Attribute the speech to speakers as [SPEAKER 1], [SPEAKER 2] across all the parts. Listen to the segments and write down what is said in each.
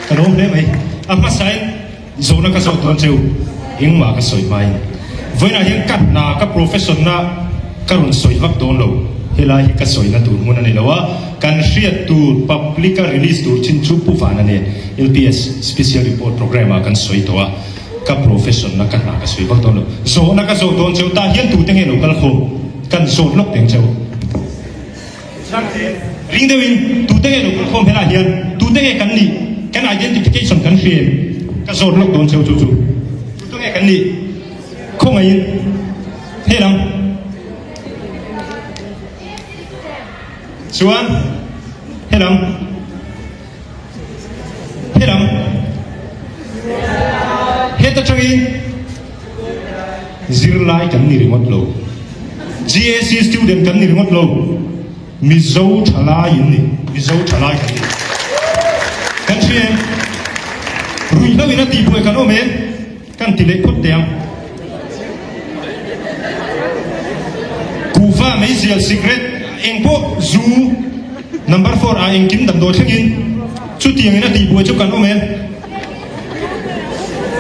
[SPEAKER 1] Ka lawm hle mai. A hmasain zawhna ka zawh dawn cheu, engmah ka sawi hmain. Vawiinah hian ka hna, ka profession-na ka rawn sawi vak dawn lo. Helai hi ka sawina tur hmun a ni lo a, kan hriat tur public-a release tur chin chu Pu Vana nen LPS Special Report Programme-ah kan sawi tawh a, ka profession-na ka hna ka sawi vak dawn lo. Zawhna ka zawh dawn cheu, tah hian tute nge lo kal khawm? Kan zawt lawk teng cheu. Ring deuhin tute nge lo kalkhawm helaiah hian tute nge kan nih kan identification kan hria em? Ka zawt lawk dawn cheu chu chu tute nge kan nih khawngaihin helam chuan helam helam heta tangin Zirlai kan ni ringawt lo. GAC student kan ni ringawt lo. Mizo thalai in ni. Mizo thalai kan ni. Kan hria em? Ruihhlo in a tihbuai kan awm em? Kan ti leh phawt teh ang. Kuhva, meizial, cigarette, engpawh, zu, number four ah engkim damdawi thlengin chutiang in a tihbuai chu kan awm em?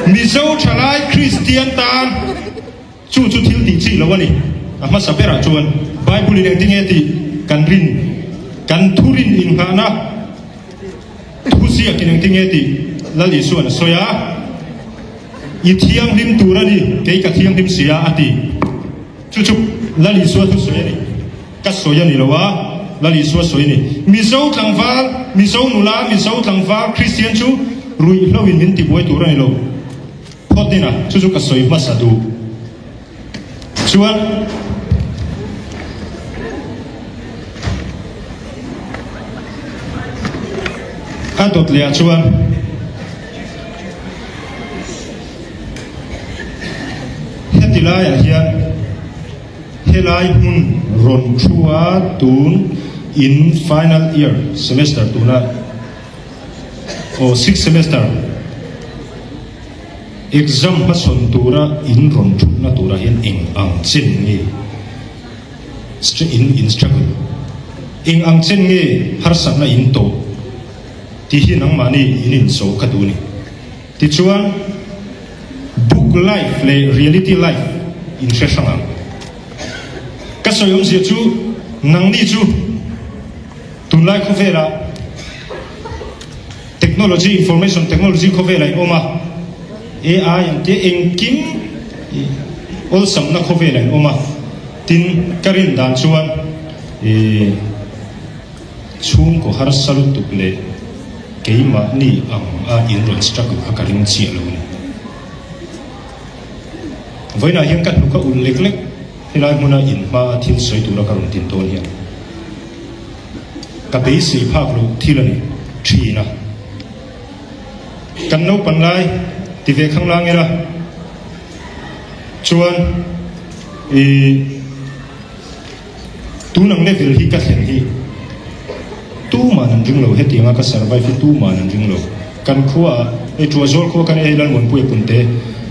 [SPEAKER 1] Mizo thalai Kristian tan chu chu thil tih chi lo a ni. A hmasa berah chuan Bible in engtinge tih kan rin, kan thurin innghahna thuziak in engtinge tih Lal Isuan a sawi a, I thianghlim tur a ni, kei ka thianghlim si a, a ti. Chu chu Lal Isua thusawi a ni. Ka sawi a ni lo a, Lal Isua sawi a ni. Mizo tlangval, Mizo nula, Mizo tlangval Kristian chu ruihhlo in min tibuai tur a ni lo. Phawt din a, chu chu ka sawi hmasa duh. Chuan a dawt leh ah chuan heti laiah hian Helai hmun rawn thu a tun in final year semester tuna aw sixth semester exam hmasawn tura in rawn thutna turah hian eng ang chen nge in in struggle eng ang chen nge harsatna in tawh tih hi nangmahni in inzawh ka duh a ni. Tichuan, book life leh reality life in hre hrang ang. Ka sawi awmzia chu nangni chu tunlai khawvelah technology, information technology khawvelah in awm a, AI ang te engkim awlsamna khawvelah in awm a, tin ka rin dan chuan ih. Chhungkaw harsa lutuk leh keimahni ang a in rawn struggle kha ka ring chiah lo a ni. Vawiinah hian ka hnuk a ulh lek lek helai hmuna in hma a thil sawi tura ka rawn tin dawn hian ka beisei phak loh thil a ni thin a. Kan naupan lai ti ve khanglang ila chuan ih. Tun ang level hi ka thlen hi tuman an ring lo, hetianga ka survive hi tuman an ring lo. Kan khua ah hei Tuazawl khua ka nia hei Lalmuanpuia Punte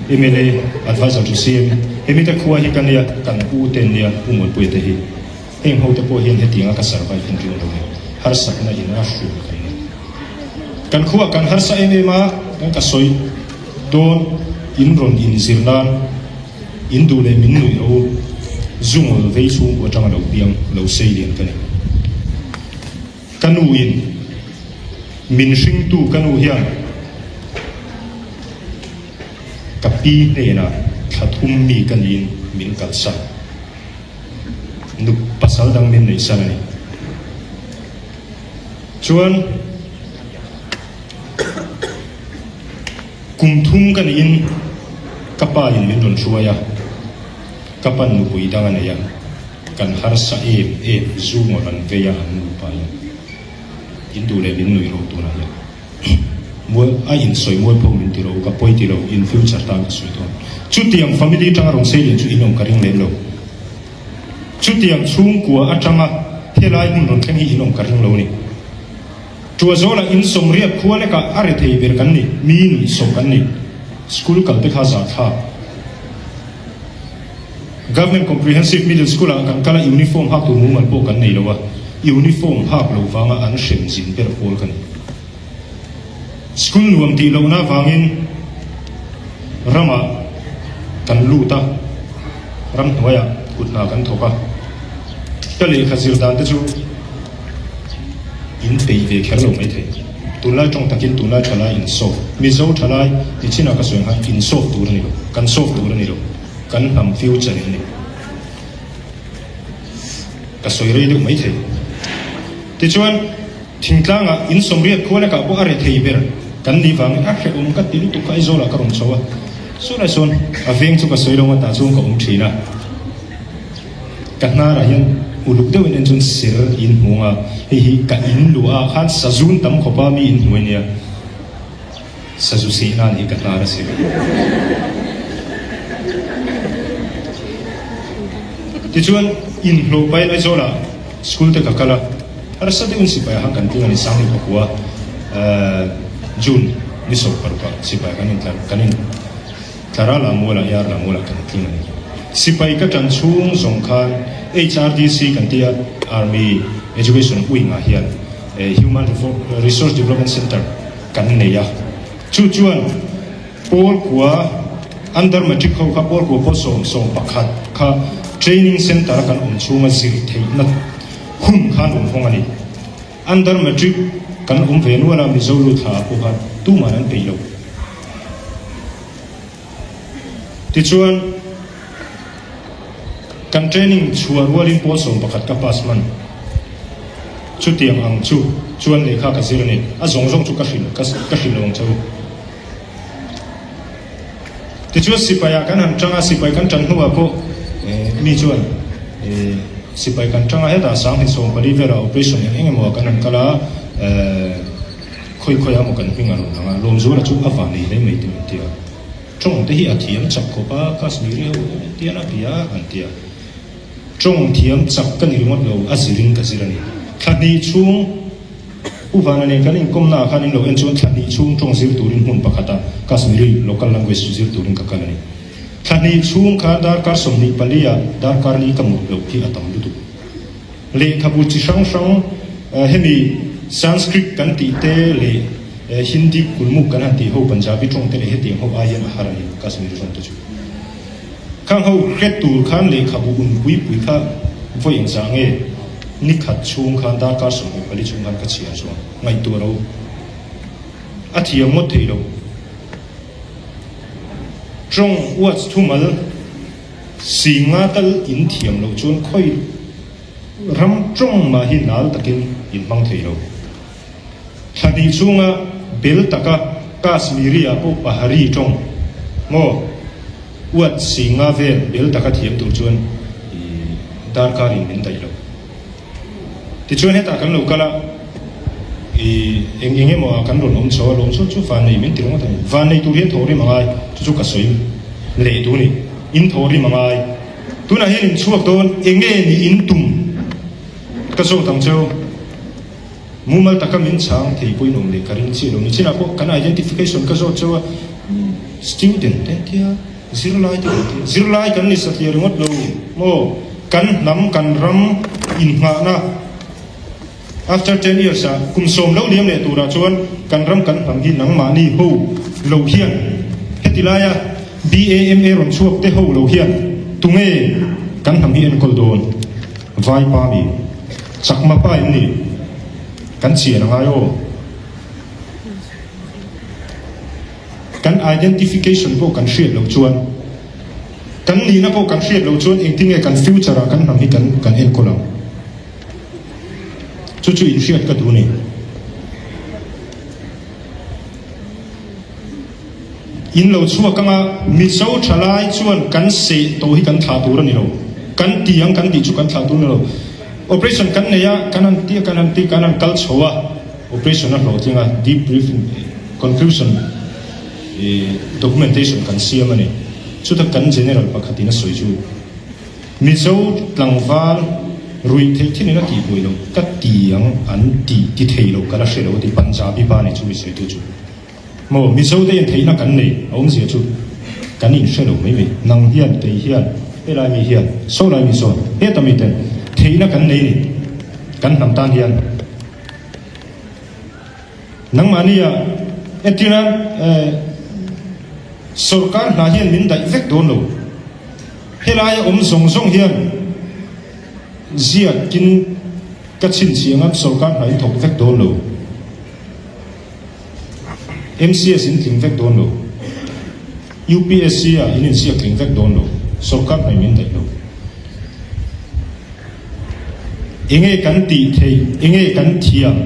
[SPEAKER 1] mla advisor to CM hemi te khua hi ka nia kan u te an nia Pu Muanpuia te hi heng ho te pawh hian hetianga ka survive hi an ring lo ni harsatna in a hrul kan ni. Kan khua ah kan harsa em em a kan ka sawi dawn in rawn inzir nan. In duh leh min nuih ro u, zungawl vei chhungkua atanga lo piang lo sei lian ka ni. Ka nu in min hringtu ka nu hian ka pi hnenah thla thum mi ka niin min kalsan. Nu pasal dang min neihsan a ni. Chuan. Kum thum ka niin ka pa in min rawn hruai a, ka pan nupui dang a nei a, kan harsa em em zu ngawt an vei a an nupa hian in duh leh min nuih rawh tunah hian mual a in sawi mual pho min ti rawh u ka pawi ti lo in future tan ka sawi dawn chutiang family atanga rawn sei lian chu in awm ka ring lem lo chutiang chhungkua atanga helai hmun rawn thleng hi in awm ka ring lo ni. Tuazawla in sawmriat khua lekah a rethei ber kan ni, mi nuih sawh kan ni. School kal te kha zahthlak. Government Comprehensive Middle School ah kan kal a uniform hak tur mumal pawh kan nei lo a, uniform hak lo vanga an hrem zin ber pawl ka ni. School nuam tih lohna avangin ramah kan lut a, ramhnuaiah kut hna kan thawk a. Ka lehkha zir dan te chu in peih ve kher lo maithei. Tunlai tawng takin tunlai thalai in solve. Mizo thalai nichinah ka sawi ang khan in solve tur a ni lo, kan solve tur a ni lo, kan hnam future in ni. Ka sawi rei deuh maithei. Tichuan. Thingtlangah in sawmriat khua lekah pawh a re thei ber kan nih vangin a hrehawm ka ti lutuk kha Aizawlah ka rawn chho a, sawnah sawn a veng chu ka sawi lo a tah chuan ka awm thin a, ka hnarah hian uluk deuhin en chuan ser in hmu ang a, hei hi ka in luah ah khan sazun tam khawpa mi in hnuai nia. Sazu seh nan hi ka hnar a si. Tichuan, inhlawh pahin Aizawlah school te ka kal a, harsa deuhin sipai ah khan kan tling a ni, Sangni pakua June ni 16 ah sipai kan intlar kan in tlar a, Lamualah Yar Lamualah kan tling a ni. Sipai ka tan chhung zawng khan HRDC kan tia Army Education Wing ah hian Human Resource Development Centre kan nei a, chu chuan Pawl kua under matric ho kha Pawl kua pawl 11 kha training centre a kan awm chhunga zir theihna hun khan awm hawng a ni. Under matric kan awm ve nual a, Mizo lut thla ah pawh khan tuman an peih lo. Tichuan kan training chhuah rualin pawl 11 ka pass hman. Chutiang ang chu chuan lehkha ka zir a ni. A zawng zawng chu ka hrilh ka hrilh lo ang che u. Tichuan sipai ah kan han tang a, sipai kan tan hnuah pawh mi chuan sipai kan tang a, hetah 2014 velah operation eng eng emaw ah kan han kal a, khawi khawi ah maw kan hming a rawn lang a, Lawmzuala chu a van nei hle mai te min ti a. Tawng te hi a thiam chak khawp a, Kashmiri ho tian a bia an ti a. Tawng thiam chak ka ni ringawt lo, a zirin ka zir a ni. Thla hnih chhung Pu Vana nen kan inkawmna ah khan in lo en chuan thla hnih chhung tawng zir turin hmun pakhata Kashmiri local language zir turin ka kal a ni. Thla hnih chhung khan darkar 24 ah darkar li ka mut loh hi a tam lutuk. Lehkhabu chi hrang hrang hemi Sanskrit kan tih te leh Hindi kulmuk kan han tih ho Punjabi tawng te leh hetiang ho ai hian a har a ni Kashmiri tawng te chu. Khang ho hret tur khan lehkhabu un pui pui kha vawi engzah nge ni khat chhung khan darkar 24 chhung khan ka chhiar chuan ngaihtuah lo a thiam ngawt thei lo. Tawng uats thumal singa tal in thiam loh chuan khawi ram tawng mah hi nal takin in hmang thei lo. Thla hnih chhunga bel taka Kashmiri ah pawh Pahari tawng maw uat singa vel bel taka thiam tur chuan darkar in min daih lo. Tichuan hetah kan lo kal a, i eng eng emaw ah kan rawn awm chho a, lawm chu chu van nei min ti ringawt a ni. Van nei tur hian thaw rim a ngai, chu chu ka sawi leh duh a ni. In thaw rim a ngai. Tunah hian in chhuak dawn enge ni in tum ka zawt ang cheu. Mumal taka min chhang thei pawhin awm leh ka ring chiah lo. Nichinah pawh kan identification ka zawt chauh a, student te an tia, zirlai te an tia. Zirlai kan ni satliah ringawt lo maw? Kan hnam, kan ram innghahna after ten years ah kum sawm lo liam leh turah chuan kan ram kan hnam hi nangmahni ho lo hian heti laia BAMA rawn chhuak te ho lo hian tunge kan hnam hi enkawl dawn? Vaipa mi. Chakma pa in ni kan chian a ngai aw. Kan identification pawh kan hriat loh chuan, kan nihna pawh kan hriat loh chuan engtin nge kan future ah kan hnam hi kan kan enkawl ang. Chu chu in hriat ka duh a ni. In lo chhuak anga Mizo thalai chuan kan seh tawh hi kan thlah tur a ni lo. Kan ti ang kan tih chu kan thlah tur a ni lo. Operation kan nei a, kan han ti a, kan han ti, kan han kal chho a, operation a hlawhtling a, debriefing, conclusion, documentation kan siam a ni. Chuta kan general pakhatin a sawi chu, Mizo tlangval ruih theih thilin a tihbuai lo, ka ti ang an ti ti thei lo, ka la hre lo a ti, Punjabi pa ni chu mi sawitu chu. Maw, Mizo te in theihna kan nei a awmzia chu kan in hre lo mai mai. Nang hian, kei hian, helai mi hian, sawlai mi sawn, heta mi ten theihna kan nei ni kan hnam tan hian. Nangmahnia. Entirnan sorkar hna hian min daih vek dawn lo. Helaia awm zawng zawng hian ziakin ka chhinchhiah ngam sorkar hna in thawk vek dawn lo. MCS in tling vek dawn lo. UPSC ah in inziak tling vek dawn lo. Sorkar hna in min daih lo. Enge kan tih theih, enge kan thiam,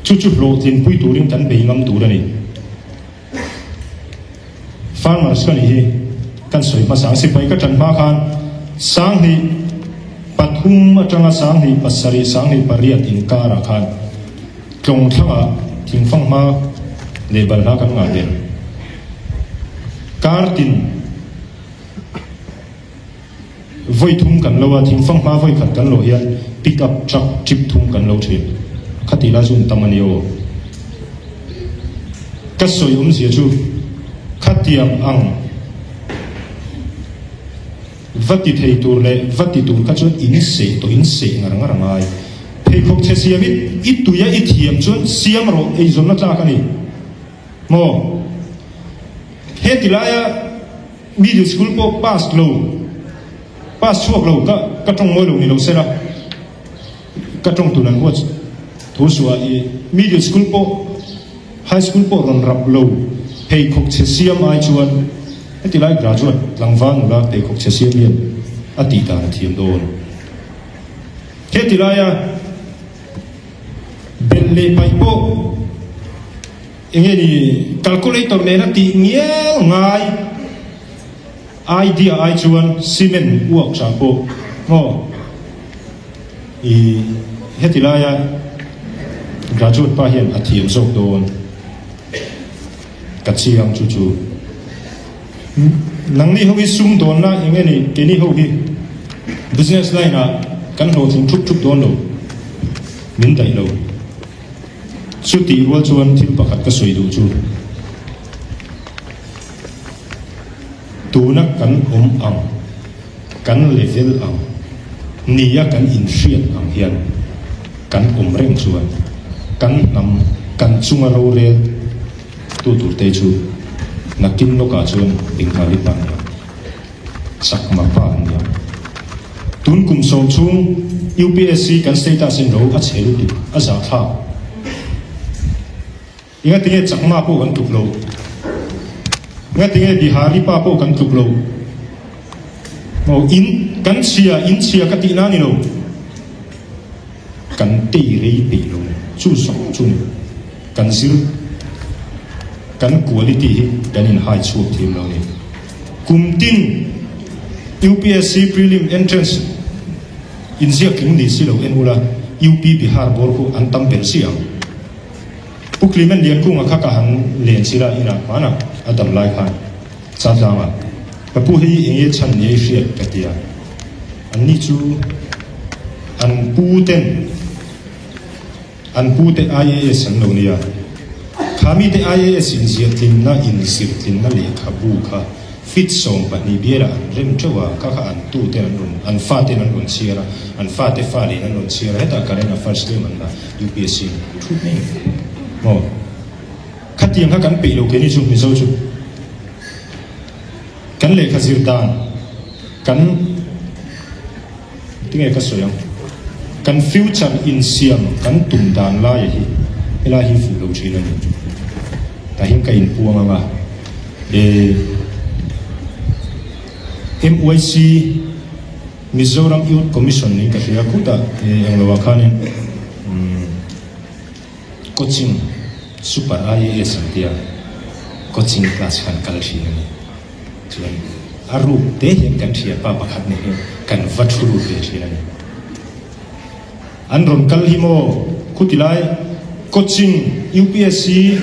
[SPEAKER 1] chu chu hlawhtlinpui turin kan bei ngam tur a ni. Farmers ka nih hi kan sawi hmasa ang. Sipai ka ṭan hma khan 1000 3 aṭanga 1000 7, 1000 8 inkarah khan tlawng thlangah thingfang hma leh balhla kan ngah ber. Kar tin. Vawi thum kan lo a, thingfang hma vawi khat kan lawh hian pick up truck trip thum kan lo thin. Khati lai chu an tam a ni aw. Ka sawi awmzia chu khatiang ang va ti thei tur leh va ti tur kha chuan in seh tawh in seh ngar ngar a ngai. Pheikhawk chhe siam i i tui a i thiam chuan siam rawh eizawnna tlak a ni maw? Heti laia. Middle school pawh pass lo, pass chhuak lo ka ka tawng mawi lo ni lo sela, ka tawng tun an huat thu suah i middle school pawh high school pawh rawn rap lo pheikhawk chhe siam ai chuan heti lai graduate tlangval nula pheikhawk chhe siam hian a tih dan a thiam dawn. Heti laia belh leh paih pawh. Enge ni calculator nena tih ngial ngai idea ai chuan cement uak tha pawh maw i heti laia graduate pa hian a thiam zawk dawn ka chiang chu chu nangni ho hi sum dawnna enge ni keini ho hi business line ah kan hlawhtling thup thup dawn lo min daih lo. Chutih rual chuan thil pakhat ka sawi duh chu, tuna kan awm ang, kan level ang, nia kan inhriat ang hian kan awm reng chuan kan hnam, kan chunga rorel tu turte chu nakin lawkah chuan Bengali pa nia. Chakma pa an nia. Tun kum sawm chhung UPSC kan status in ro a chhe lutuk, a zahthlak. Engatinge Chakma pawh kan tluk lo? Engatinge Bihari pa pawh kan tluk lo? Maw in kan chhia, in chhia ka tihna a ni lo. Kan tei rei peih lo chu zawng chu ni. Kan zir, kan quality hi kan inhai chhuak thiam lo a ni. Kum tin UPSC prelim entrance inziak tling ni si lo en ula, UP Bihar bawr khu an tam ber si ang. Pu Clement Liankunga kha ka han len si la inah hmanah a dam lai khan Chaltlangah ka pu hei enge chhan ni ei hriat ka ti a, anni chu an pu ten An pute IAS an lo nia. Kha mite IAS inziahtlinna, inzirtlinna lehkhabu kha fit 12 bialah an rem teuh a, kha kha an tute an rawn, an faten an rawn chhiar a, an fate fa leh an rawn chhiar a, hetah current affairs tlem an la UPSC in thut mai maw? Khatiang kha kan peih lo keini chu Mizo chu. Kan lehkha zir dan kan. Tinge ka sawi ang? Kan future insiam kan tum dan laia hi helai hi fuh lo thin a ni. Tah hian ka inpuang ang a, e MYC, Mizoram Youth Commission niin ka hria khutah e englo ah khanin umm coaching super IAS an tia coaching class khan kal thin a ni. Chuan a ruk te hian kan thianpa pakhat nen hian kan va thu lut ve thin a ni. An rawn kal hi maw khuti lai coaching UPSC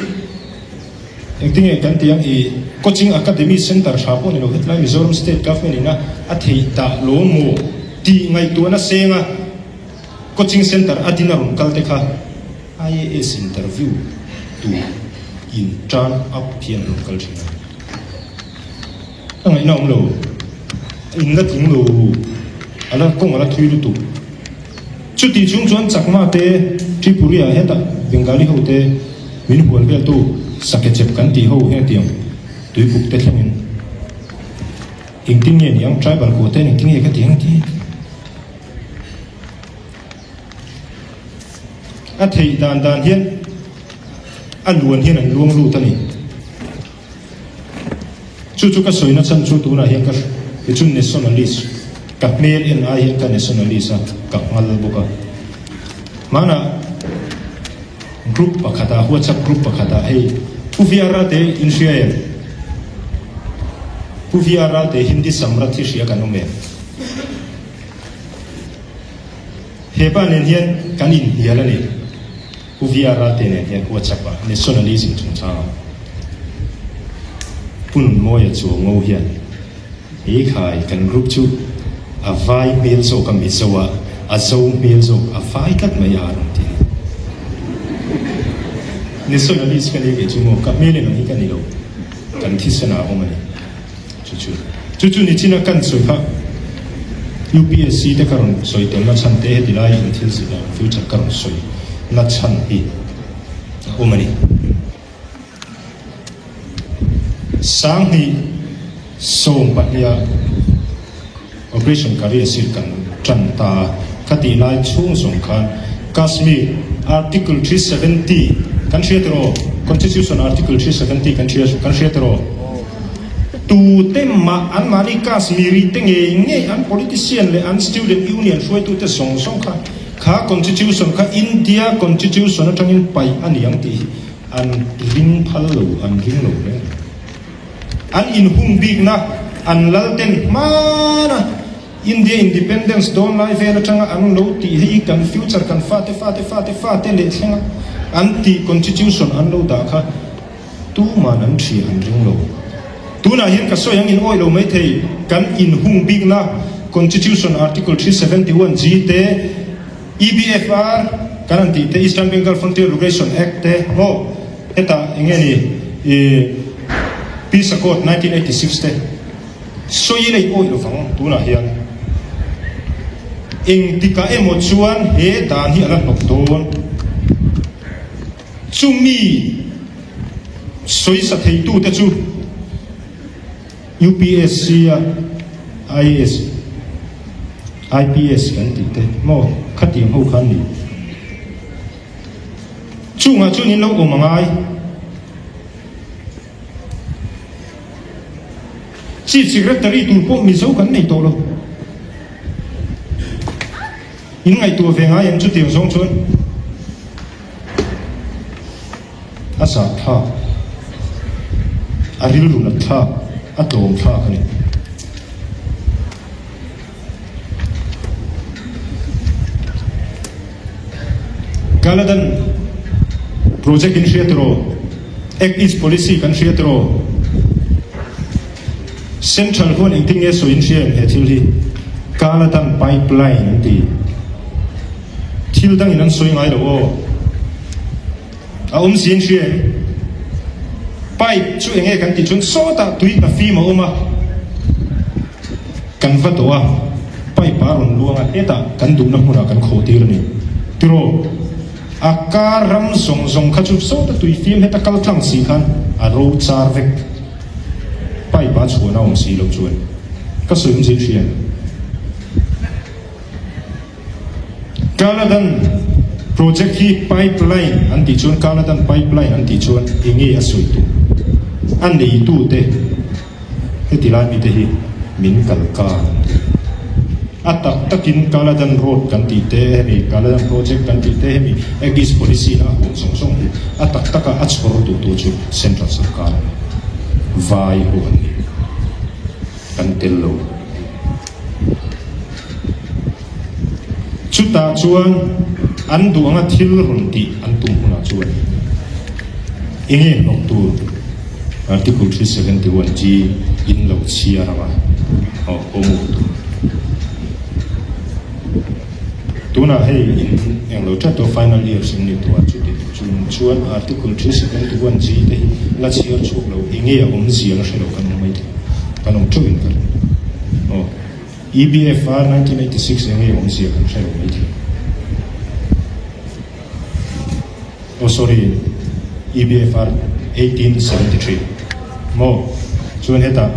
[SPEAKER 1] engtinge kan tih ang i coaching academy center tha pawh ni lo hetlai Mizoram state government ina a theih dah lo maw tih ngaihtuahna senga coaching center a din a rawn kal te kha IAS interview tur in turn up hian rawn kal thin a ni. Ka ngaihna awm lo, in la tling lo, a la kawng a la thui lutuk. Chutih chung chuan Chakma te, Tripuri ah hetah Bengali ho te. Min hual veltu sakechep kan tih ho hetiang tuikuk te thlengin engtin nge niang tribal kua ten engtin nge ka ti ang ti. A theih dan dan hian a luan hian an luang lut a ni. Chu chu ka sawi na chhan chu tunah hian ka kei chu nationalist ka hmel en ai hian ka nationalist a, ka nghal bawk a. Hmanah group pakhatah whatsapp group pakhatah hei Pu VR te in hria em? Pu VR te Hindi Samrat hi hria kan awm em? He pa nen hian kan inhnial a ni. Pu VR Ralte nen hian WhatsApp ah nationalism chungchang ah Pu Nunmawia Chuango hian He khai kan group chu a vai hmel zawk a Mizo ah a zo hmel zawk a vai tlat mai a rawn ti a ni. Nationalist ka ni kei chu maw ka hmel en ang hi ka ni lo kan thisen ah a awm a ni. Chu chu chu chu nichina kan sawi kha UPSC te ka rawn sawi tel na chhan te heti lai in thil zir dan future ka rawn sawi na chhan hi a awm a ni. Sanghnih 12 ah Operation Career Sir kan tan ta a, khatih lai chhung zawng khan Kashmir Article 370 kan hria tiraw? Constitution Article 370 kan hria kan hria tiraw? Tute mah anmahni Kashmiri te ngei ngei an politician leh an student union hruaitute zawng zawng kha kha Constitution kha India Constitution atangin paih a ni ang tih hi an ring phal lo, an ring lo reng. An inhung bikna an lal ten hmana India Independence dawn lai vel atanga an lo tih hei kan future kan fate fate fate fate leh thlenga an tih constitution an lo dah kha tuman an thria an ring lo. Tunah hian ka sawi ang in awih lo maithei kan inhung bikna constitution article 371 G te EBFR kan han tih te, Eastern Bengal Frontier Regulation Act te maw hetah eng nge ni ih Peace Accord 1986 te sawi lei awih lovang tunah hian engtikah emaw chuan he dan hi a la hnawk dawn. Chumi sawisa theitute chu. UPSC a IAS, IPS kan tih te maw khatiang ho kha an ni. Chungah chuan in lo awm a ngai. Chief Secretary tur pawh Mizo kan nei tawh lo. In ngaihtuah ve ngai em chutiang zawng chuan? A zah thlak, a rilru nat thlak, a tlawm thlak a ni. Kaladan project in hria tiraw? Act East policy kan hria tiraw? Central huan engtin nge sawi in hria em he thil hi? Kaladan pipeline an ti. Thil dangin an sawi ngai lo aw. A awm si in hria em? Pipe chu enge kan tih chuan sawtah tui hna fim a awm a, kan va tawh a, pipe a rawn luang a, hetah kan duhna hmunah kan khawh tir a ni. Tiraw? A kar ram zawng zawng kha chu sawta tui fim heta kal tlang si khan a ro char vek. Pipe a chhuahna a awm si lo chuan ka sawi awm zin hria em? Kaladan project hi pipeline an tih chuan Kaladan pipeline an tih chuan enge a sawi tum? A neitute heti lai mite hi min kal kar an ti. A tak takin Kaladan road kan tih te hemi Kaladan project kan tih te hemi Act East policy na a huam zawng zawng hi a tak taka a chhawr duhtu chu Central sarkar a ni. Vai ho an ni. Kan tel lo. Chutah chuan an duh anga thil rawn tih an tum hunah chuan enge hnawk tur Article 371 G in lo chhiar anga aw pawimawh tur. Tunah hei in englo tlat tawh final years in ni tawh a chuti chung chuan Article 371 G te hi la chhiar chhuak lo enge a awmzia la hre lo kan awm mai thei kan awm teuh in ka ring aw. EBFR 1986 enge awmzia kan hre lo mai thei. Oh sorry. EBFR 1873 maw? Chuan hetah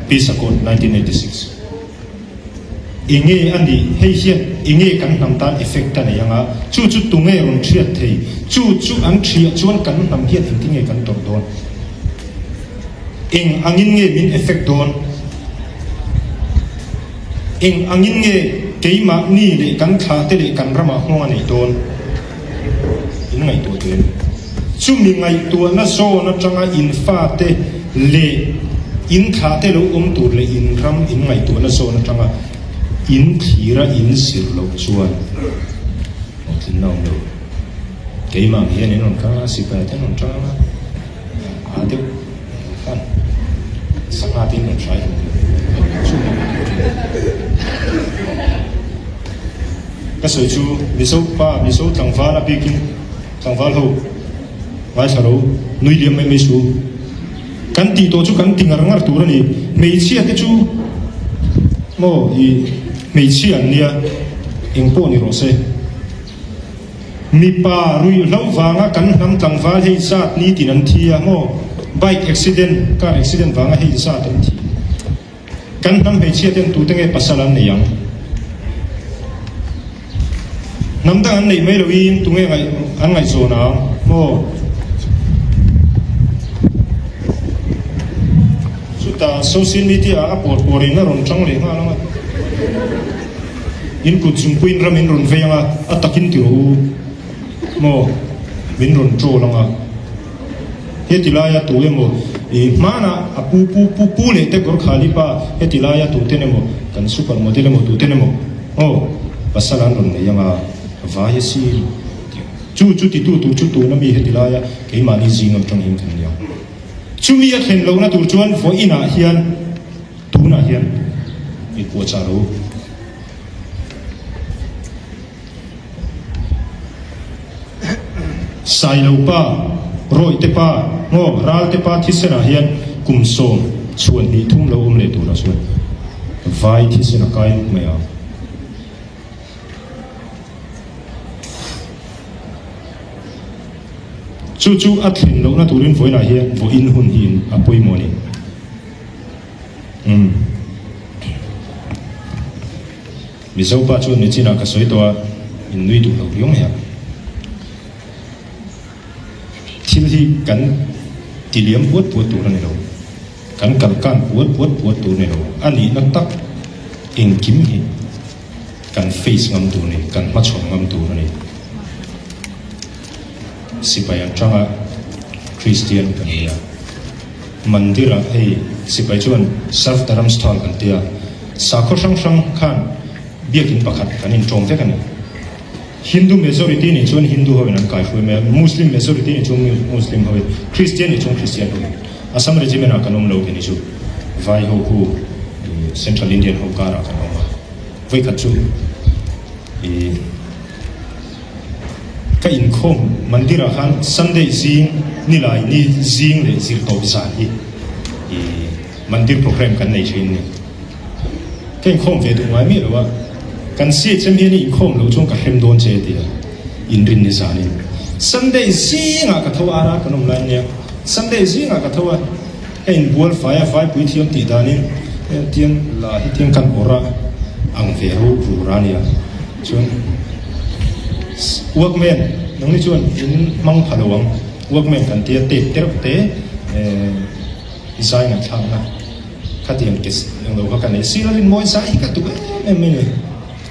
[SPEAKER 1] Peace Accord 1986 enge a nih? Hei hian enge kan hnam tan effect a nei anga chu chu tunge rawn thiat thei? Chu chu an thiah chuan kan hnam hian engtinge kan tawrh dawn? Eng angin nge min effect dawn? Eng angin nge keimahni leh kan thlahte leh kan ramah nghawng a neih dawn? In ngaihtuah teh em? Chumi ngaihtuahna zawn atanga in fate leh in thlahte lo awm tur leh in ram in ngaihtuahna zawn atanga in thlira in zir loh chuan hlawhtlinna a awm lo. Keimah ang hian in rawn kal a, sipai te an rawn tang a. A deuh khan sangha te in rawn hrai hlawm lo chu mi rawn tih thin. Ka sawi chu Mizo pa Mizo tlangval a bikin tlangval ho ngaithla lo nui liam mai mai su. Kan tih tawh chu kan ti ngar ngar tur a ni. Hmeichhia te chu maw i hmeichhia an nia eng pawh ni rawh se. Mipa ruihhlo vanga kan hnam tlangval hei zat nitin an thi a maw? Bike accident, car accident vanga hei zat an thi. Kan hnam hmeichhia ten tute nge pasal an nei ang? Hnam dang an neih mai loin tunge an ngaihzawn ang maw? Chutah social media ah a pawr pawr in a rawn tang leh nghal ang a. In kut chungpuiin ram in rawn vei ang a, a takin ti rawh u maw, min rawn troll ang a. Heti laia tu emaw i hmanah a pu pu pu pu leh te Gorkhali pa heti laia tu ten emaw kan super model emaw tu ten emaw aw pasal an rawn nei ang a, vai a sin tih ang. Chu chu titu tur chu tuna mi heti laia keimahni zing atang hian kan ni ang. Chumi a thlen lohna tur chuan vawiinah hian Tunah hian i puahchah lo. Sailo pa, Rawihte pa, ngaw Ralte pa thisenah hian kum sawm chhuan hnih thum lo awm leh turah chuan vai thisen a kai nuk mai ang. Chu chu a thlen lohna turin vawiinah hian vawiin hun hi a pawimawh a ni. Umm. Mizo pa chuan nichinah ka sawi tawh a, in nui duh lo riau mai a. Thil hi kan ti liam puat puat tur a ni lo, kan kal kan puat puat puat tur a ni lo, a nihna tak engkim hi kan face ngam tur a ni, kan hmachhawn ngam tur a ni. Sipai atanga Kristian kan ni a. Mandir ah hei sipai chuan Sarv Dharamsthal kan tia, sakhaw hrang hrang khan biakin pakhat kan inṭawm vek a ni. Hindu majority nih chuan Hindu hoin an kaihruai mai a, Muslim majority nih chuan Muslim hoin, Christian nih chuan Christian hoin. Assam Regiment ah kan awm lo keni chu vai ho khu Central Indian ho karah kan awm a, vawikhat chu ih. Ka inkhawm mandir ah khan Sunday zing nilai ni zing leh zirtawp zan hi i mandir program kan nei thin ni. Ka inkhawm ve duh ngai miah lo a, kan CHM hian i inkhawm loh chuan ka hrem dawn che tia inrin ni zanin Sunday zingah ka tho a ara kan awm lai ania Sunday zingah ka tho a ka inbual fai a vaipui thiam tih danin tiang la hi tiang kan awrh a ang ve ruh rur a nia. Chuan Walkman nangni chuan in hmang pha lo ang, Walkman kan tia tape te reuh te zai ngaihthlakna khatiang ke englo kha ka nei. Sir a Rinmawi zai hi ka duh em em mai ni.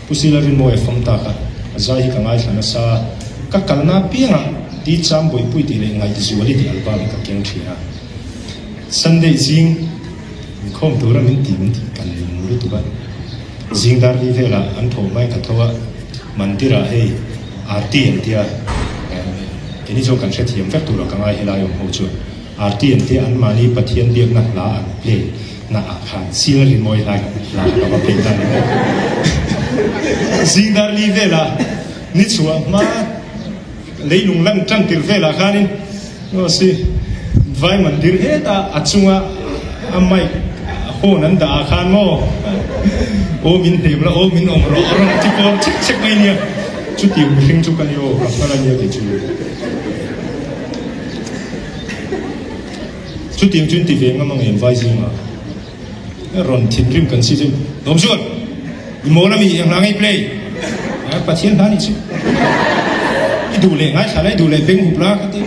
[SPEAKER 1] Pu Sir a Rinmawi a fam ta kha a zai hi ka ngaithla nasa. Ka kalna apiangah Di Cham Bawihpui tih leh Ngaihzuali tih album hi ka keng thin a. Sunday zing inkhawm tura min ti min ti kan ning lutuk a. Zing dar li velah an tho hmain ka tho a, Mandir-ah hei Aarti an tia, keini chuan kan hrethiam vek turah ka ngai helai awm ho chuan Aarti an tia anmahni Pathian biakna hla an play na ah khan Sir Rimawi hlai hla kha ka va play ta ni maw. Zing dar li velah ni chhuah hma leilung lan tan tir velah khanin Aw si, vai mandir hetah a chunga a mic horn an dah ah khan maw aw min hnem la, aw min awm rawh a rawn ti pawr chek chek mai nia. Chutiang mihring chu ka ni aw, ka phal a nia kei chu. Chutiang chu in ti ve ngam ang em vai zingah? Rawn thinrim kan si chu Lawm chuan i mawl ami eng hla nge i play? Pathian hla nih chu i duh leh ngaithla la i duh leh beng hup la ka ti.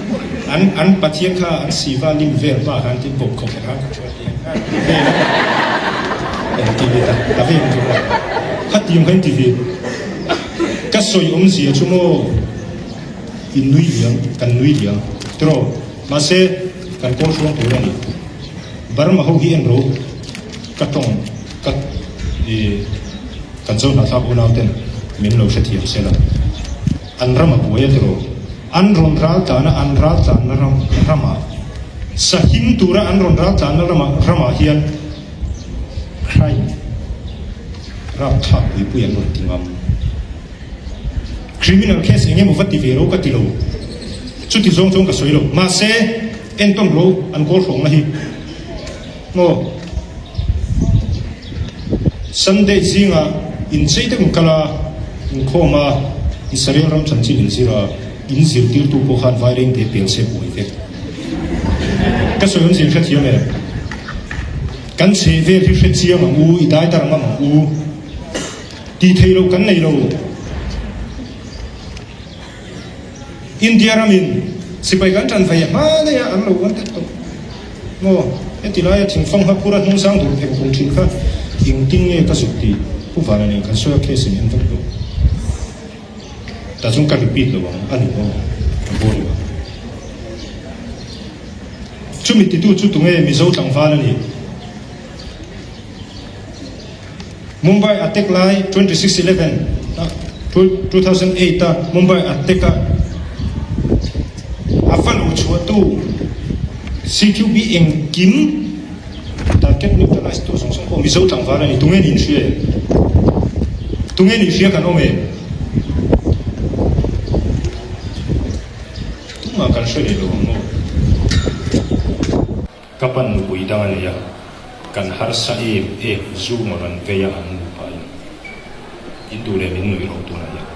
[SPEAKER 1] An an Pathian kha an siva lim vel pa khan tin bawp khawp kha ka thu. Khatiang kha in ti ve. Ka sawi awmzia chu maw in nui liam, kan nui liam tiraw? Mahse kan kawl hruang tur a ni. Burma ho hi en ro ka tawng ka i kan zo hnahthlak unau ten min lo hrethiam sela. An ram a buai a tiraw? An rawn ral tlan a, an ral tlanna ram ramah sahim tura an rawn ral tlanna ramah ramah hian crime rapthlak puipui an rawn ti ngam. Criminal case eng emaw va ti ve lo ka ti lo. Chuti zawng chuan ka sawi lo. Mahse, entawn ro an kawl hrawngna hi maw? Sunday zingah inchei deuh in kal a, inkhawm a, Israel ram chanchin in zir a, in zirtirtu pawh khan vaireng te pel se buai vek. Ka sawi awmzia in hrethiam em? Kan chheh vel hi hrechiang ang u, i dai dar ngam ang u. Tih theih loh kan nei lo. India ramin sipai kan tan vei hma daih a an lo wan tek tawh maw? Heti laia thingfang hma phura hnung sang dur pheng phung thin kha engtin nge ka zuk tih Pu Vana nen kan sawi a case in en vek lo. Tah chuan ka repeat lo ang a ni maw? A boring ang. Chumi titu chu tunge Mizo tlangval a ni? Mumbai attack lai 26 11 2008 a Mumbai attack a a va lo chhuahtu CQB engkim target neutralize tu zawng zawng pawh Mizo tlangval a ni. Tunge nih hria em? Tunge nih hria kan awm em? Tumah kan hre leh lo ang maw? Ka pan nupui dang a nei a, kan harsa em em zu ngawr an vei a an nupa in in duh leh min nuih ro tunah hian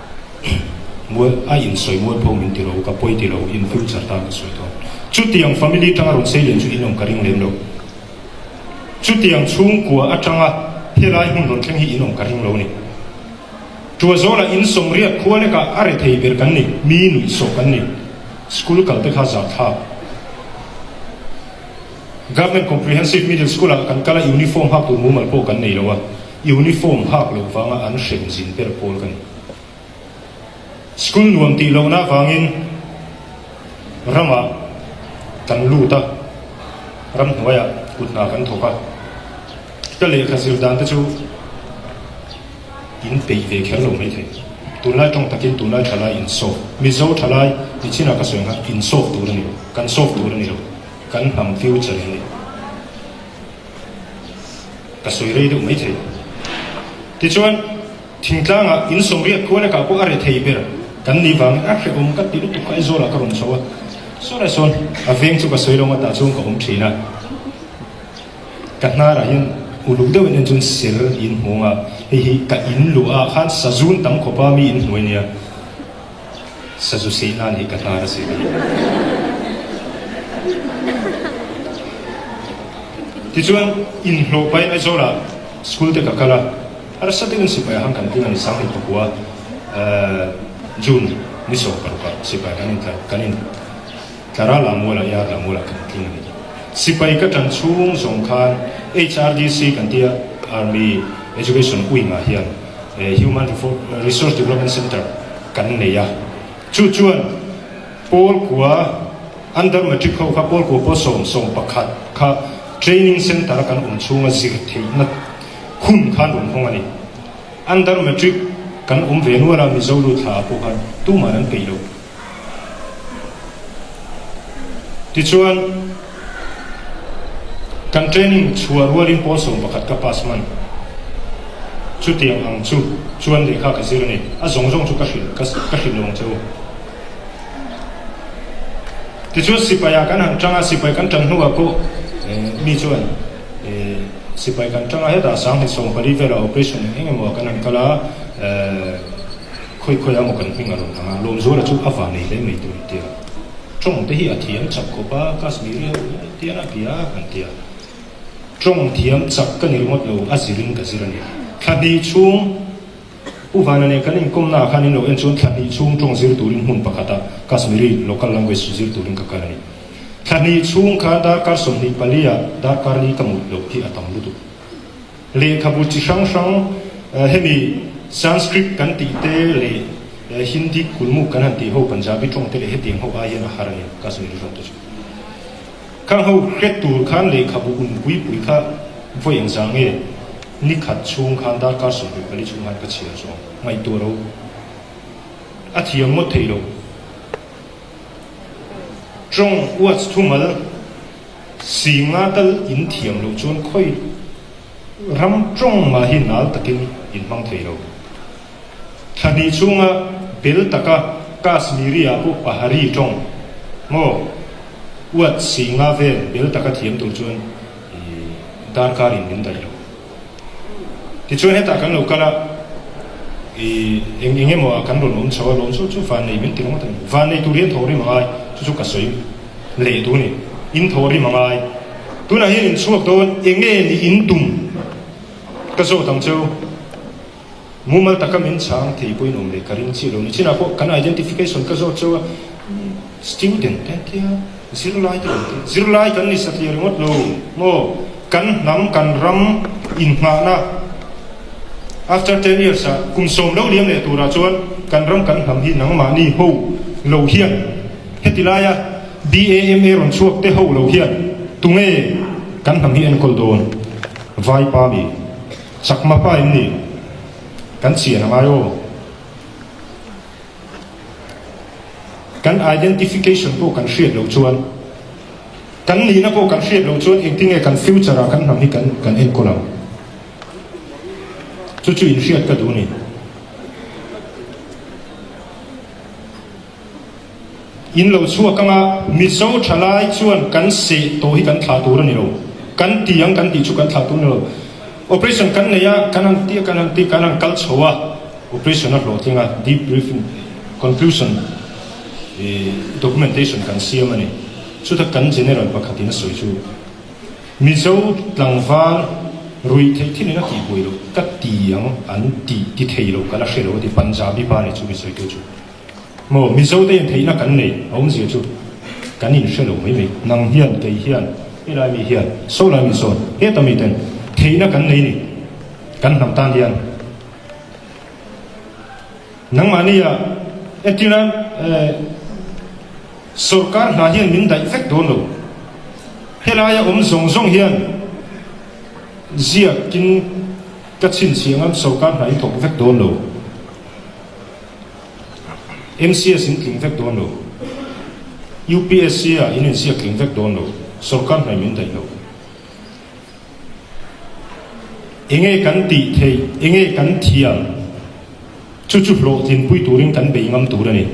[SPEAKER 1] mual a in sawi mual pho min ti ro ka pawi ti lo in future tan ka sawi dawn chutiang family tanga rawn sei lian chu in awm ka ring lem lo chutiang chhungkua atanga helai hmun rawn thleng hi in awm ka ring lo ni Tuazawla in sawmriat khua lekah a rethei ber kan ni mi nuih sawh kan ni school kal te kha zahthlak. Government Comprehensive Middle School ah kan kal a uniform hak tur mumal pawh kan nei lo a, uniform hak loh vanga an hrem zin ber pawl ka ni. School nuam tih lohna avangin ramah kan lut a, ramhnuaiah kut hna kan thawk a, ka lehkha zir dan te chu In peih ve kher lo maithei. Tunlai tawng takin tunlai thalai in solve. Mizo thalai nichinah ka sawi ang khan in solve tur a ni lo. Kan solve tur a ni lo. Kan hnam future a ni. Ka sawi rei deuh maithei. Tichuan thingtlangah in sawmriat khua lekah pawh a re thei ber kan nih vangin a hrehawm ka ti lutuk kha Aizawlah ka rawn chho a. Sawn sawn a veng chu ka sawi lo ang a tah chuan ka awm thin a. Ka hnarah hian uluk deuh in en chuan ser in hmu ang a, hei hi ka in luh ah khan sazun tam khawp a mi in hnuai nia, sazu seh nan hi ka hnar a seh a ni. Tichuan inhlawh pahin Aizawl ah school te ka kal a, harsa deuhin sipai ah khan kan tling a ni, Sanghnih pakua June ni 16 ah sipai kan intlar kan in. Tlara Lamuala, Yar Lamuala kan tling a ni. Sipai ka tan chhung zawng khan HRDC kan tia Army Education Wing ah hian Human Resource Development Centre kan nei a. Chu chuan pawl kua under matric ho kha pawl kua pawl 11 kha training centre a kan awm chhunga zir theihna hun khan rawn hawng a ni. Under matric kan awm ve nual a Mizo lut thla ah pawh khan tumah an peih lo. Tichuan, kan training chhuah rualin pawl 11 ka pass hman. Chutiang ang chu chuan lehkha ka zir a ni. A zawng zawng chu ka hrilh ka hrilh lo ang che u. Tichuan sipai ah kan han tang a, sipai kan tan hnuah pawh mi chuan sipai kan tang a, hetah 1024 velah operation eng eng emaw ah kan han kal a. Khawi khawi ah maw kan hming a rawn lang a, Lawmzuala chu a vannei hle mai tur an ti a. Tawng te hi a thiam chak khawp a, Kashmiri ho tian a bia an ti a. Tawng thiam chak ka ni ringawt lo, a zirin ka zir a ni. Thla hnih chhung Pu Vana nen kan inkawmna ah khan in lo en chuan thla hnih chhung tawng zir turin hmun pakhatah Kashmiri local language zir turin ka kal a ni. Thla hnih chhung khan darkar 24 ah darkar li ka mut loh hi a tam lutuk. Lehkhabu chi hrang hrang hemi Sanskrit kan tih te leh Hindi kulmuk kan han tih ho Punjabi tawng te leh hetiang ho ai hian a har a ni Kashmiri tawng te chu. Khang ho hret tur khan lehkhabu un pui pui kha vawi engzah nge ni khat chhung khan darkar 24 chhung khan ka chhiar zawng ngaihtuah lo a thiam ngawt thei lo. Tawng uats thumal singa tal in thiam loh chuan khawi ram tawng mah hi nal takin in hmang thei lo. Thla hnih chhunga bel taka Kashmiri ah pawh Pahari tawng maw uat singa vel bel taka thiam tur chuan darkar in min daih lo. Tichuan hetah kan lo kal a, ih eng eng emaw ah kan rawn awm chho a, lawm chu chu vannei min ti ringawt a ni. Vannei tur hian thawh rim a ngai, chu chu ka sawi leh duh a ni. In thawh rim a ngai. Tunah hian in chhuak dawn eng nge ni in tum ka zawt ang cheu. Mumal taka min chhang thei pawhin awm leh ka ring chiah lo ni. Chinah pawh kan identification ka zawt chauh a, student te an tia, zirlai te kan tia. Zirlai kan ni satliah ringawt lo maw? Kan hnam, kan ram inngahna after ten years ah kum sawm lo liam leh turah chuan kan ram kan hnam hi nangmahni ho lo hian heti laia BAMA rawn chhuak te ho lo hian tunge kan hnam hi enkawl dawn? Vaipa mi. Chakma pa in ni kan chian a ngai aw. Kan identification pawh kan hriat loh chuan, kan nihna pawh kan hriat loh chuan engtinge kan future ah kan hnam hi kan kan enkawl ang. Chu chu in hriat ka duh a ni. In lo chhuak anga Mizo thalai chuan kan seh tawh hi kan thlah tur a ni lo. Kan ti ang kan tih chu kan thlah tur a ni lo. Operation kan nei a, kan han ti a, kan han ti a, kan han kal chho a, operation a hlawhtling a, deep briefing, conclusion, documentation kan siam a ni. Chuta kan General pakhatin a sawi chu, Mizo tlangval ruih theih thilin a tihbuai loh ka ti ang an ti ti thei lo ka la hre lo a ti, Punjabi pa nih chu mi sawitu chu. Maw, Mizo te in theihna kan nei a awmzia chu kan in hre lo mai mai. Nang hian, kei hian, helai mi hian, sawlai mi sawn, heta mi ten theihna kan nei ni kan hnam tan hian. Nangmahnia entirnan sorkar hna hian min daih vek dawn lo. Helaia awm zawng zawng hian ziakin ka chhinchhiah ngam sorkar hna in thawk vek dawn lo. MCS in tling vek dawn lo. UPSC ah in inziak tling vek dawn lo. Sorkar hnaih min daih lo. Enge kan tih theih, enge kan thiam, chu chu hlawhtlinpui turin kan bei ngam tur a ni.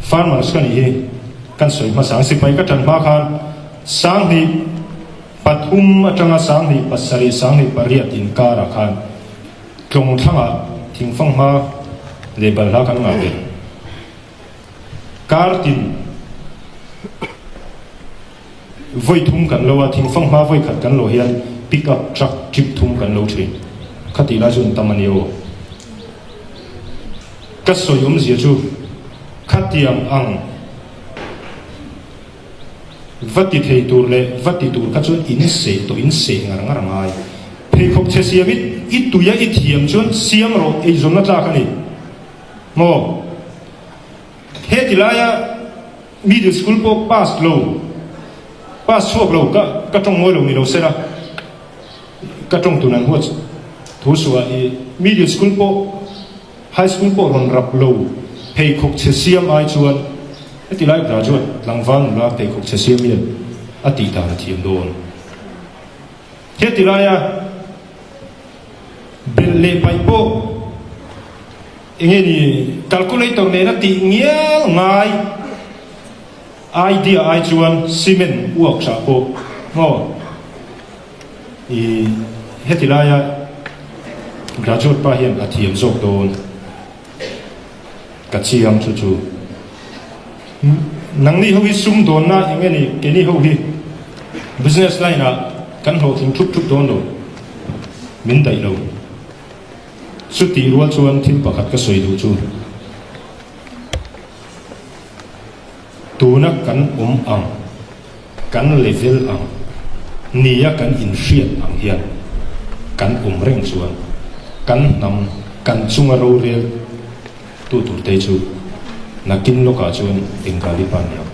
[SPEAKER 1] Farmers ka nih hi kan sawi hmasa ang. Sipai ka tan hma khan 2003 atanga 2007, 2008 inkarah khan Tlawng thlangah thingfang hma leh balhla kan ngah ve. Kar tin vawi thum kan lo a, thingfang hma vawi khat kan lo hian pick up truck trip thum kan lo thin. Khatih lai chu an tam a ni aw. Ka sawi awmzia chu khatiang ang. Va ti thei tur leh va ti tur kha chuan in seh tawh in seh ngar ngar a ngai. Pheikhawk chhe siam i i tuia i thiam chuan siam rawh eizawnna tlak a ni. Maw? Heti laia middle school pawh pass lo, pass chhuak lo ka ka tawng ngawi lo ni lo sela ka tawng tun an huat thu suah i middle school pawh High school pawh rawn rap lo, pheikhawk chhe siam ai chuan heti lai graduate tlangval nula pheikhawk chhe siam hian a tih dan a thiam dawn. Heti laia belh leh paih pawh enge ni calculator nena tih ngial ngai idea ai chuan cement uak hrah pawh maw. I heti laia. Graduate pa hian a thiam zawk dawn. Ka chiang chu chu. Nangni ho hi sumdawnna eng nge ni keini ho hi business line ah kan hlawhtling thup thup dawn lo. Min daih lo. Chutih rual chuan thil pakhat ka sawi duh chu. Tuna kan awm ang, kan level ang, nia kan inhriat ang hian kan awm reng chuan kan hnam, kan chunga rorel tu turte chu nakin lawkah chuan Bengali pa an ni ang,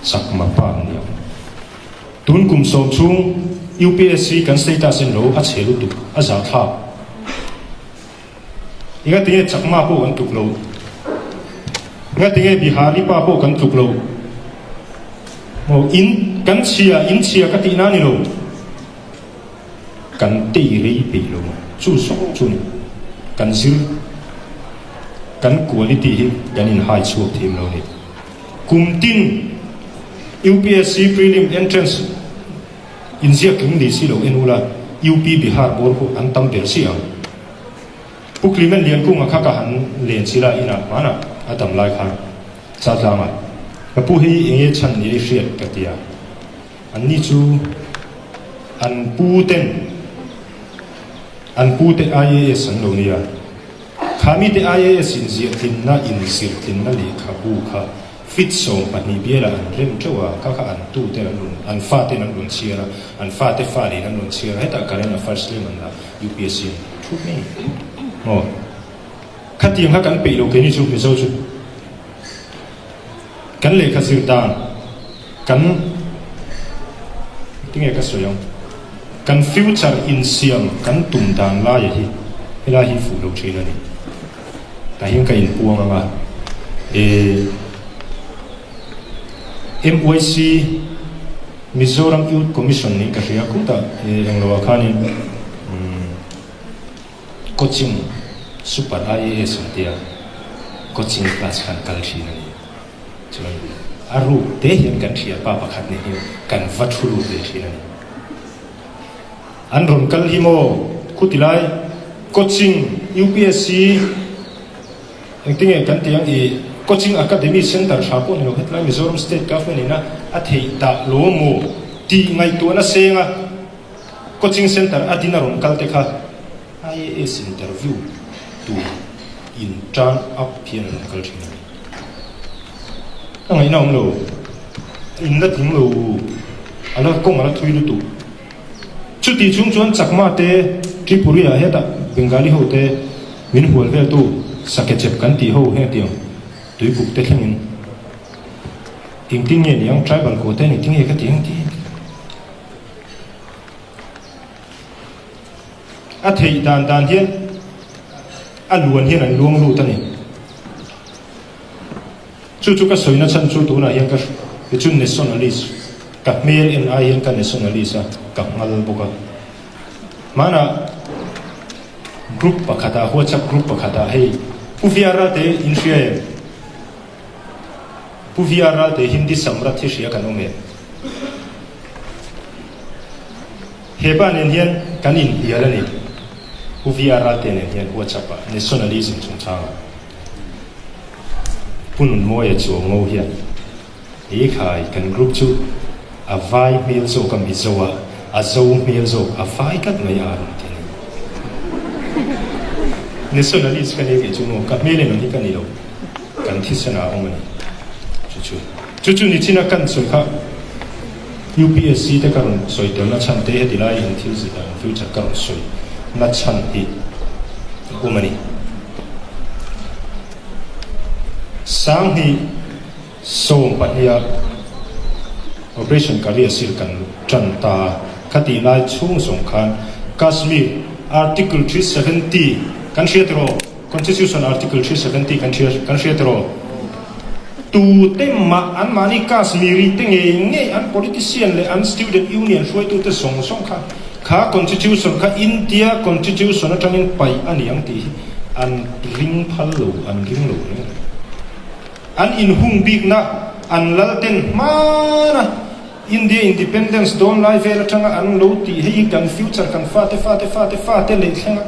[SPEAKER 1] Chakma pa an ni ang. Tun kum sawm chhung UPSC kan status en lo a chhe lutuk, a zahthlak. Engatinge Chakma pawh kan tluk lo? Engatinge Bihari pa pawh kan tluk lo? Maw in kan chhia, in chhia ka tihna a ni lo. Kan tei rei peih lo maw? Chu zawng chu ni. Kan zir, kan quality hi kan inhai chhuak thiam lo a ni. Kum tin UPSC prelim entrance inziak tling ni si lo en ula, UP Bihar bawr khu an tam ber si ang. Pu Clement Liankunga kha ka han len chila inah hmanah a dam lai khan Chaltlangah ka pu hi enge chhan ni ei hriat ka ti a, anni chu an pu ten an pu te IAS an lo nia, kha mite IAS inziah tlinna inzir tlinna lehkhabu kha Fit 12 bialah an rem teuh a, kha kha an tute an rawn, an faten an rawn chhiar a, an fate falin an rawn chhiar a, hetah current affairs tlem an la UPSC an thut mai maw? Khatiang kha kan peih lo keini chu Mizo chu kan lehkha zir dan kan tinge ka sawi ang kan future insiam kan tum dan laia hi helai hi fuh lo thin a ni. Tah hian ka inpuang ang a, e MYC, Mizoram Youth Commission niin ka hria khutah e englo ah khanin umm coaching super IAS an tia coaching class khan kal thin a ni. Chuan a ruk te hian kan thianpa pakhat nen hian kan va thu lut ve thin a ni. An rawn kal hi maw? Khuti lai coaching UPSC engtinge kan tih ang i coaching academy center tha pawh ni lo hetlai Mizoram state government ina a theih dah lo maw tih ngaihtuahna senga coaching center a din a rawn kal te kha IAS interview tur in turn up hian an rawn kal thin a ni. Ka ngaihna awm lo. In la tling lo a la kawng a la thui lutuk. Chutih chung chuan Chakma te, Tripuri ah hetah Bengali ho te min hual vel tu Sakechep kan tih ho heng tiang tuipuk te thlengin engtin nge niang tribal quota in engtin nge ka tih ang tih a theih dan dan hian a luan hian an luang lut a ni. Chu chu ka sawina chhan chu tunah hian ka hi chu nationalist ka hmel en ai hian ka nationalist a, ka nghal bawk a. Hmanah group pakhatah WhatsApp group pakhatah hei Pu VR Ralte in hria em? Pu VR Ralte Hindi Samrat hi hria kan awm em? He pa nen hian kan inhnial a ni. Pu VR Ralte nen hian WhatsApp ah nationalism chungchangah. Pu Nunmawia Chuango hian Ei khai kan group chu a vai hmel zawk a Mizo a, a zo hmel zawk a vai tlat mai a rawn ti a ni. Nationalist ka nia kei chu maw ka hmel en ang hi ka ni lo, kan thisen ah a awm a ni. Chu chu chu chu nichina kan sawi kha UPSC te ka rawn sawi telna chhan te heti lai in thil zir dan future ka rawn sawi na chhan hi a awm a ni. 2012 ah Operation Kalia Sil kan tan ta a, khatih lai chhung zawng khan Kashmir Article 370 kan hria tiraw? Constitution Article 370 kan hria kan hria tiraw? Tute mah anmahni Kashmiri te ngei ngei an politician leh an student union hruaitute zawng zawng kha kha Constitution kha India Constitution atangin paih a ni ang tih hi an ring phal lo, an ring lo reng reng. An inhung bikna an lal ten hmana India Independence dawn lai vel atanga an lo tih hei hi kan future kan fate fate fate fate leh thlenga.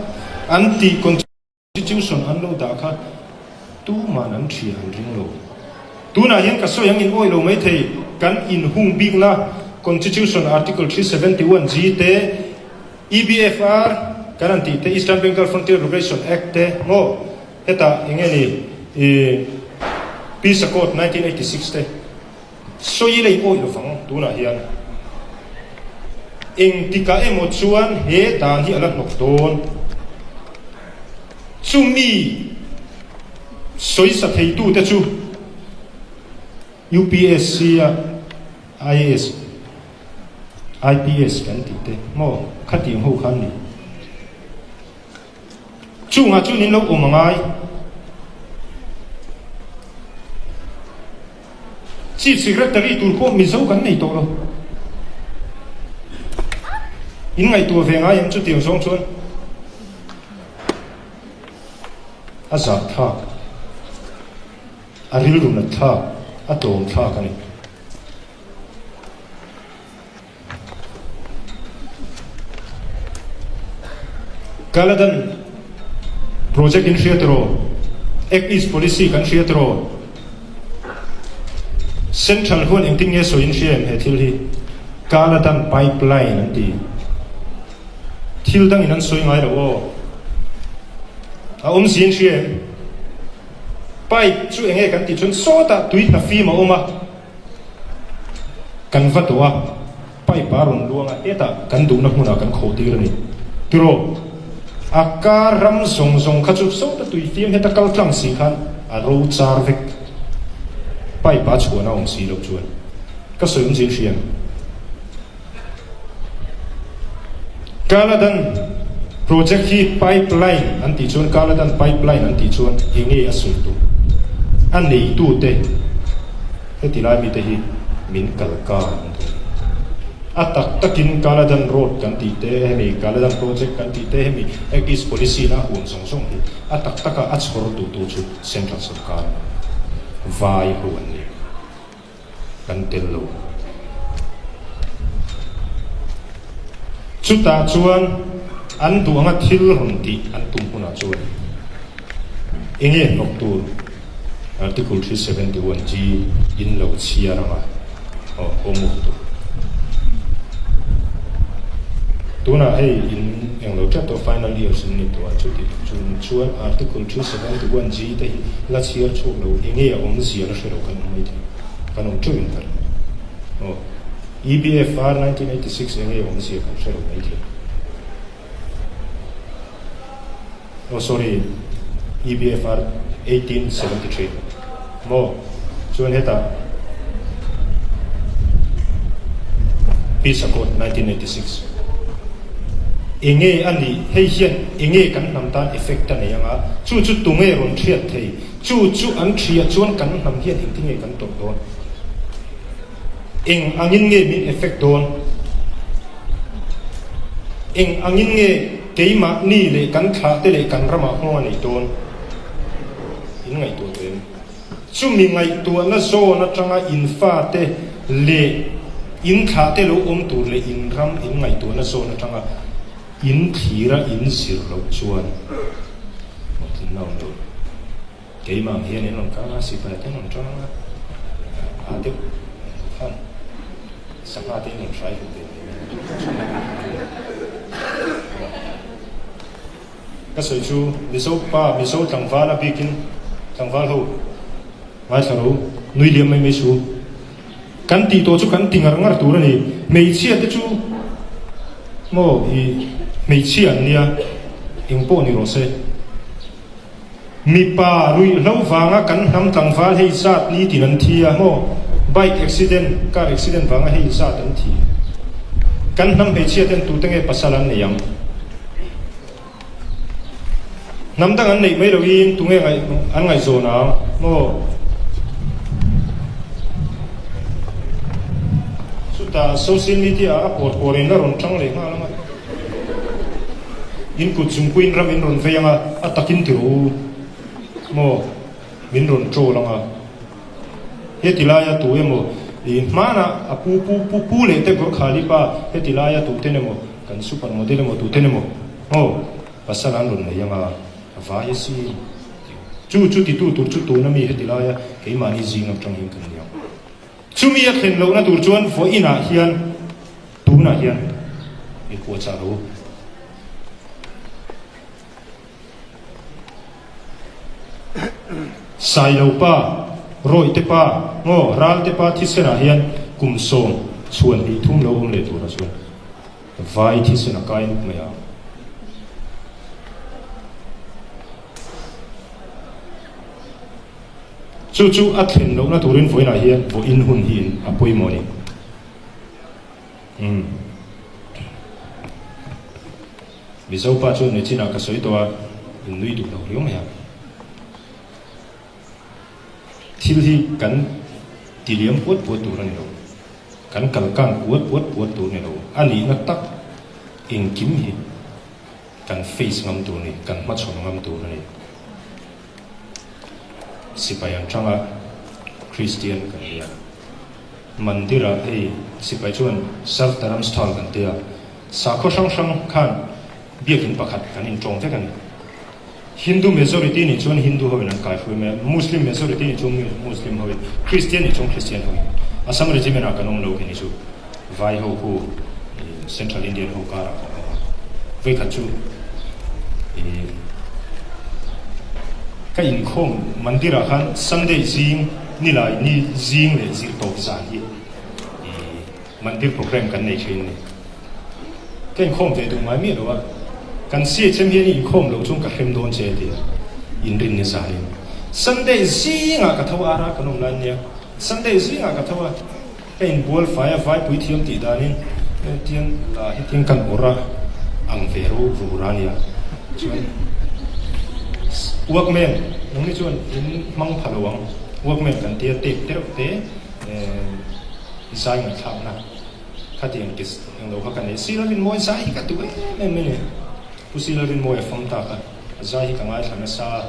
[SPEAKER 1] An tih Constitution an lo dah kha tuman an hria an ring lo. Tunah hian ka sawi ang in awih lo maithei, kan inhung bikna Constitution Article 371 G te, EBFR kan han tih te, Eastern Bengal Frontier Regulation Act te maw, hetah eng nge ni i Peace Accord 1986 te sawi lei awih lovang tunah hian engtikah emaw chuan he dan hi a la hnawk dawn. Chumi sawisa theitute chu UPSC a IAS. IPS kan tih te maw khatiang ho khan ni. Chungah chuan in lo awm a ngai. Chief Secretary tur pawh Mizo kan nei tawh lo. In ngaihtuah ve ngai em chutiang zawng chuan a zahthlak, a rilru nat thlak, a tlawm thlak a ni. Kaladan project in hria tiraw? Act East policy kan hria tiraw? Central huan engtin nge sawi in hria em he thil hi? Kaladan pipeline an ti. Thil dangin an sawi ngai lo aw. A awmzia in hria em? Pipe chu enge kan tih chuan sawtah tui hna fim a awm a. Kan va tawh a, pipe a rawn luang a, hetah kan duhna hmunah kan khawh tir a ni. Tiraw, a kar ram zawng zawng kha chu sawta tui fiam heta kal tlang si khan a ro char vek. Pipe a chhuahna awm si loh chuan ka sawi awm zin hriam. Kaladan project hi pipeline an tih chuan Kaladan pipeline an tih chuan eng nge a sawi tur? A neitute heti lai mite hi min kal kar an ti. A tak takin Kaladan road kan tih te, hemi Kaladan project kan tih te, hemi Act East policy na a huam zawng zawng hi a tak taka a chhawr duhtu chu Central sawrkar vai ho an ni. kan tel lo. Chutah chuan an duh anga thil rawn tih an tum hunah chuan eng nge hnawk tur Article 371 G in lo chhiar anga aw homework tur. Tunah hei in englo tep tawh final years in ni tawh a chuti chung chuan Article 371 G te hi la chhiar chhuak lo eng nge a awmzia la hre lo kan awm mai thei kan awm teuh in ka ring aw EBFR 1986 eng nge a awmzia kan hre lo mai thei. Oh sorry, EBFR 1873 maw? Chuan hetah Peace Accord 1986 enge a nih? Hei hian enge kan hnam tan effect a nei anga chu chu tunge rawn thiat thei? Chu chu an thiah chuan kan hnam hian engtin nge kan tawrh dawn? Eng angin nge min effect dawn? Eng angin nge keimahni leh kan thlahte leh kan ramah nghawng a neih dawn? In ngaihtuah tawh em? Chumi ngaihtuahna zawn atanga in fate leh in thlahte lo awm tur leh in ram in ngaihtuahna zawn atanga in thlira in zir loh chuan hlawhtlinna a awm lo. Keimah ang hian in rawn kal a, sipai te an rawn tang a, aa deuh khan sangha te in rawn hrai hlum ve mai mai a. Ka sawi chu Mizo pa, Mizo tlangval a bikin tlangval ho ngaithla ro, nui liam mai mai su. Kan tih tawh chu kan ti ngar ngar tur a ni. Hmeichhia te chu maw i hmeichhia an nia, eng pawh ni rawh se. Mipa ruihhlo vanga kan hnam tlangval hei zat ni tin an thi a maw? Bike accident, car accident vanga hei zat an thi. Kan hnam hmeichhia ten tute nge pasal an nei ang? Hnam dang an neih mai loin tunge an ngaihzawn ang maw? Chutah social media ah a pawr pawr in la rawn tang leh nghal ang a. In kut zungpuiin ram in rawn vei anga a takin ti rawh u maw min rawn troll anga heti laia tu emaw i hmanah a pu pu pu pu leh te Gorkhali pa heti laia tu ten emaw kan super model emaw tu ten emaw maw. Pasal an rawn nei anga a vai a si. Chu chu titu tur chu tuna mi heti laia keimahni zing atang hian kan ni ang. Chumi a thlen lohna tur chuan vawiinah hian tunah hian inpuahchah lo. Sailo pa, Rawihte pa, ngaw Ralte pa thisenah hian kum sawm chhuan hnih thum lo awm leh turah chuan vai thisen a kai nuk mai ang. Chu chu a thlen lohna turin vawiinah hian vawiin hun hi a pawimawh a ni. Umm. Mizo pa chuan nichinah ka sawi tawh a, in nui duh lo riau mai a. Thil hi kan ti liam puat puat tur a ni lo, kan kal kang puat puat puat tur a ni lo, a nihna tak engkim hi kan face ngam tur a ni, kan hmachhawn ngam tur a ni. Sipai an tang a, Kristian kan ni a. Mandir-ah hei sipai chuan Sarv Dharam Sthal kan ti a, sakhaw hrang hrang khan biakin pakhat kan intawng vek a ni. Hindu majority nih chuan Hindu hoin an kaihruai mai a, Muslim majority nih chuan Muslim hoin, Kristian nih chuan Kristian hoin. Assam Regiment-ah kan awm lo khi ni chu Vai ho khu Central Indian ho karah kan awm a, vawikhat chu ih ka inkhawm mandir-ah khan Sunday zing Nilai ni zing leh zirtawp zan hi mandir program kan nei thin a ni. Ka inkhawm ve duh ngai miah lo a, kan CHM hian i inkhawm loh chuan ka hrem dawn che a ti a, inrin ni zanin. Sunday zingah ka tho a, ara kan awm lai ania, Sunday zingah ka tho a, ka inbual fai a, vaipui thiam tih danin hetiang la hetiang kan awrh a ang ve ro vur a nia. Chuan Walkman nangni chuan in hmang pha lo ang, Walkman kan tia tape te reuh te zai ngaihthlakna khatiang ti eng lo kha ka nei. Sir Rinmawi zai hi ka duh em em mai ni. Pu Sir Rinmawi a fam tak a, a zai hi ka ngaithla nasa a.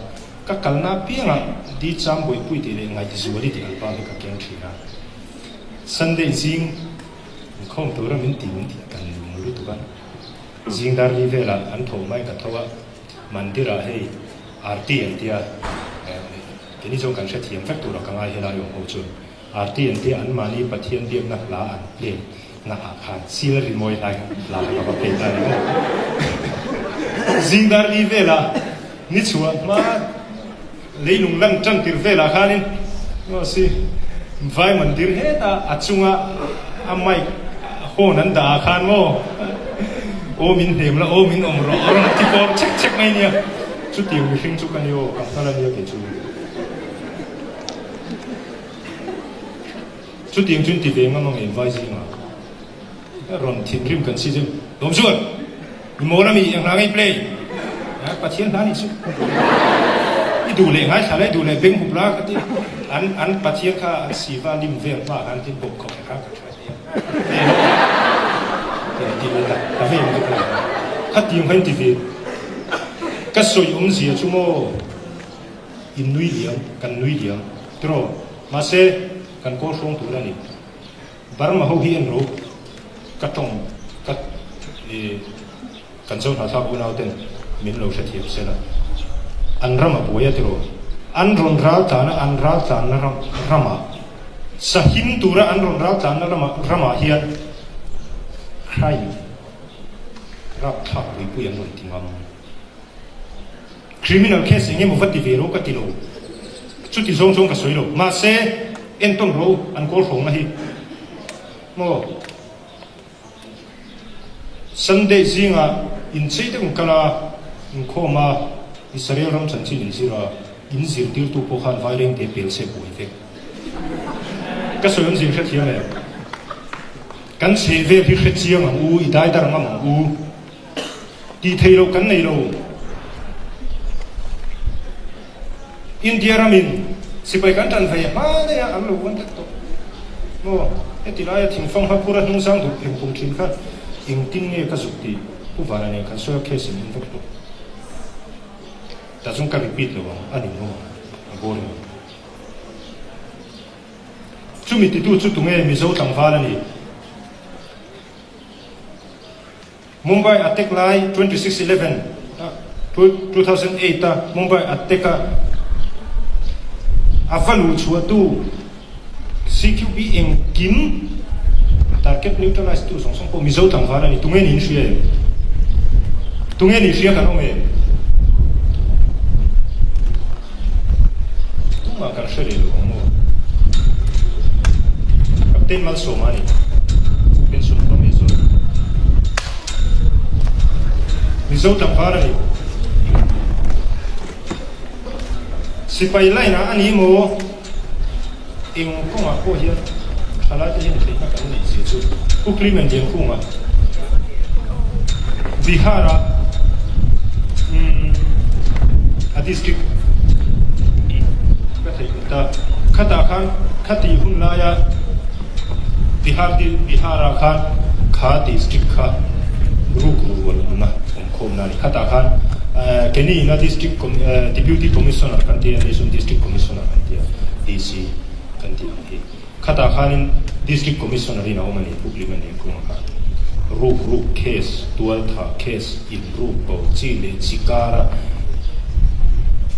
[SPEAKER 1] Ka kalna apiangah Di Cham Bawihpui tih leh Ngaihzuali tih album hi ka keng thin a. Sunday zing inkhawm tura min ti min tih kan lung lutuk a. Zing dar li velah an tho mai ka tho a, mandir ah hei Aarti an tia, keini chuan kan hrethiam vek tur a ka ngai helai awm ho chuan Aarti an tia anmahni Pathian biakna hla an play na ah khan sil rimawi hlai hla kha ka va play ta a ni maw. Zing dar li velah Ni chhuah hma leilung lan tan tir velah khanin maw si vai mandir heta a chunga a mic horn an dah ah khan maw aw min hnem la aw min awm rawh a rawn ti pawr chek chek mai nia chutiang mihring chu ka ni aw ka nghal a nia kei chu chutiang chu in ti ve ngam ang em vai zingah. Rawn thinrim kan si chu lawm chuan i mawl ami eng hla ngei play a Pathian hla nih chu i duh leh ngaithla la i duh leh beng hup la ka ti an an Pathian kha an siva lim vel hma khan tin bawk khawp kha ka tha nia ti ta ka vei ang chu kha tiang kha in ti ve ka sawi awmzia chu maw in nui liam kan nui liam tiraw mahse kan kawl hrawng tur a ni. Burma ho hi en ro ka tawng ka i kan zo hnahthlak unau ten min lo hrethiam se la an ram a buai a tiraw an rawn ral tlan a an ral tlan na ram ramah sahim tura an rawn ral tlan na ramah ramah hian crime rapthlak puipui an rawn ti ngam. Criminal case eng emaw va ti ve ro ka ti lo, chuti zawng chuan ka sawi lo. Mahse, entawn ro an kawl hrawngna hi maw Sunday zingah inchei deuh in kal a, inkhawm a, Israel ram chanchin inzir a, in zirtirtu pawh khan vairengte pel se buai vek. Ka sawi awmzia hrethiam em? Kan chhehvel hi hrechiang ang u, i daidar ngam ang u. Tih theih loh kan nei lo. India ramin sipai kan tan ve hma daih a, an lo vuan tlat tawh. Maw, heti laia thingfang hma phura hnungzang duh pheng phung thin kha engtin nge ka zuk tih Pu Vana nen kan sawi a case in en vek tawh. Tah chuan ka repeat lo ang, a ning awm ang, a boring ang. Chumi titu chu tunge Mizo tlangval a ni? Mumbai attack lai 26 11 a. 2008 a Mumbai attack a a va luh chhuahtu CQB engkim target neutralize tu zawng zawng pawh Mizo tlangval a ni. Tunge niin hria em? Tunge nih hria kan awm em? Tumah kan hre leh lo ang maw? Captain Malsawma a ni. Pension from Aizawl. Mizo tlangval a ni. Sipai line ah a ni maw? Eng kawngah pawh hian thalaite hian theihna kan neih zia chu Pu Clement Liankhunga Bihar-a a district ka theihngilh ta. Khatah khan khati hun laia Bihar Bihar-ah khan kha district kha rukru rual awmna awmkhawmna a ni. Khatah khan Kenina district deputy commissioner kan ti a, Nation district commissioner kan ti a, DC kan tih ang hi. Khatah khanin District Commissioner in a awm a ni, Pu Clement Engkunga kha. Ruk ruk case, tualthah case, in ruk bo chi leh chi kara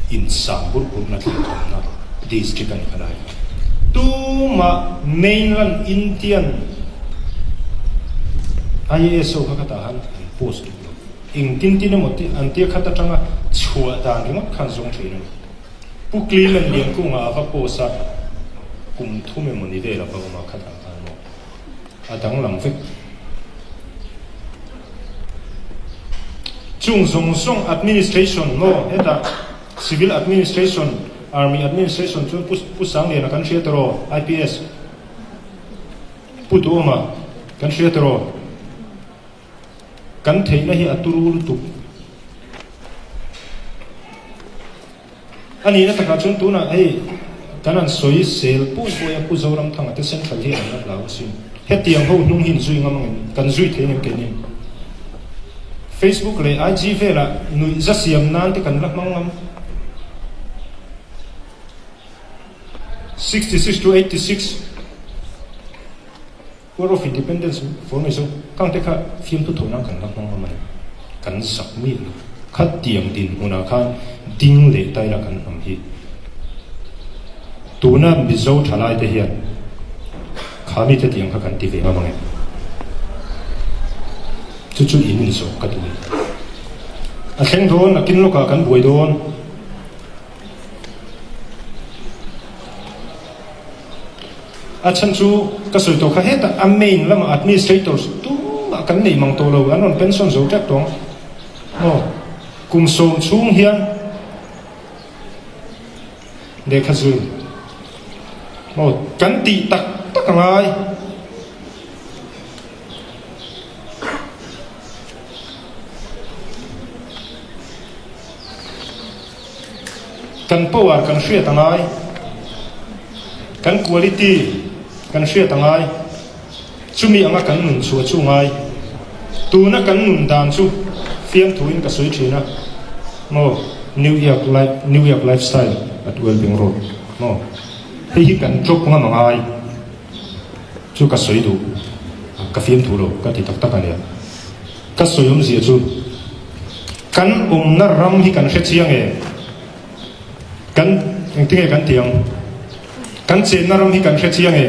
[SPEAKER 1] insang burh burhna thil thawmna District a ni kha lai kha. Tumah mainland Indian IAS ho kha khatah khan an post duh lo. Engtin tin emaw tih an tia khat atanga chhuah dan ringawt khan zawng thin a ni. Pu Clement Liankunga a va post a, kum thum emaw ni vel a va awm a khatah khan maw a danglam vek. Chung zawng zawng administration maw hetah civil administration, army administration chuan Pu Pu Sangliana kan hria tawh IPS Pu Duhawma kan hria tawh. Kan theihna hi a turu lutuk. A nihna takah chuan tunah hei kan han sawi sel pawi pawi a, Pu Zoramthanga te Central hi an la hlau asin. Hetiang ho hnung hi inzui ngam angin kan zui thei ngem keini. Facebook leh IG velah nuihza siam nan te kan la hmang ngam. 66 to 86. War of Independence for Mizo kang te kha fiamtu tho nan kan la hmang ngam a ni. Kan zak miah lo. Khatiang dinhmunah khan ding leh taila kan hnam hi. Tuna Mizo thalai te hian kha mite tiang kha kan ti ve ngam ang em? Chu chu in inzawh ka duh a ni. A thleng dawn, nakin lawkah kan buai dawn. A chhan chu ka sawi tawh kha hetah a main lamah administrators tumah kan nei mang tawh lo, an rawn pension zo tep tawh ang maw? Kum sawm chhung hian lehkha zir maw kan tih tak tak a ngai. Kan power kan hriat a ngai, kan quality kan hriat a ngai, chumi anga kan nun chhuah chu ngai. Tuna kan nun dan chu fiamthuin ka sawi thin a, maw New York life, New York lifestyle at Wellbeing Road, maw hei hi kan drop ngam a ngai chu ka sawi duh, ka fiamthu lo ka ti tak tak a nia. Ka sawi awmzia chu kan awmna ram hi kan hre chiang e, kan engtinge kan tih ang? Kan chenna ram hi kan hre chiang e.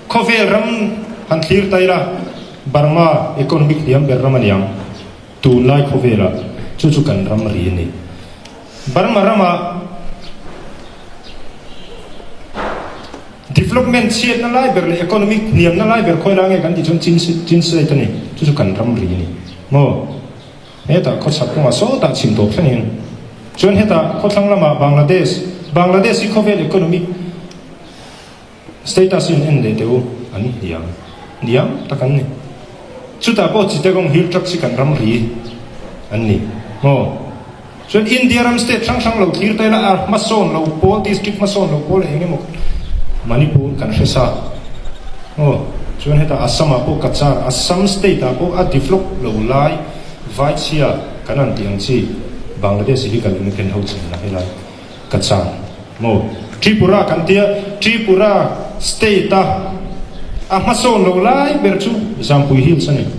[SPEAKER 1] Khawvel ram han thlir ta ila Burma economic hniam ber ram a ni ang, tunlai khawvelah chu chu kan ram ri a ni. Burma ramah Development chhiatna lai ber leh economic hniamna lai ber khawi lai nge kan tih chuan Chin Chin State a ni. Chu chu kan ramri a ni. Maw? Hetah khawchhak kawngah sawtah chhim tawp thleng in. Chuan hetah khawthlang lamah Bangladesh, Bangladesh hi khawvel economic status hi an en leh teh u, an hniam hniam tak an ni. Chutah pawh Chittagong Hill Tracts hi kan ramri an ni. Maw? Chuan India ram state hrang hrang lo thlir ta ila a hmasawn lo pawl, district hmasawn lo pawl eng emaw Manipur kan hre sa aw. Chuan hetah Assam ah pawh Cachar, Assam state ah pawh a develop lo lai Vaichhia kan han tih ang chi Bangladesh hi kan immigrant ho chenna helai Cachar maw. Tripura kan tia Tripura state a a hmasawn lo lai ber chu Zampui Hills a ni.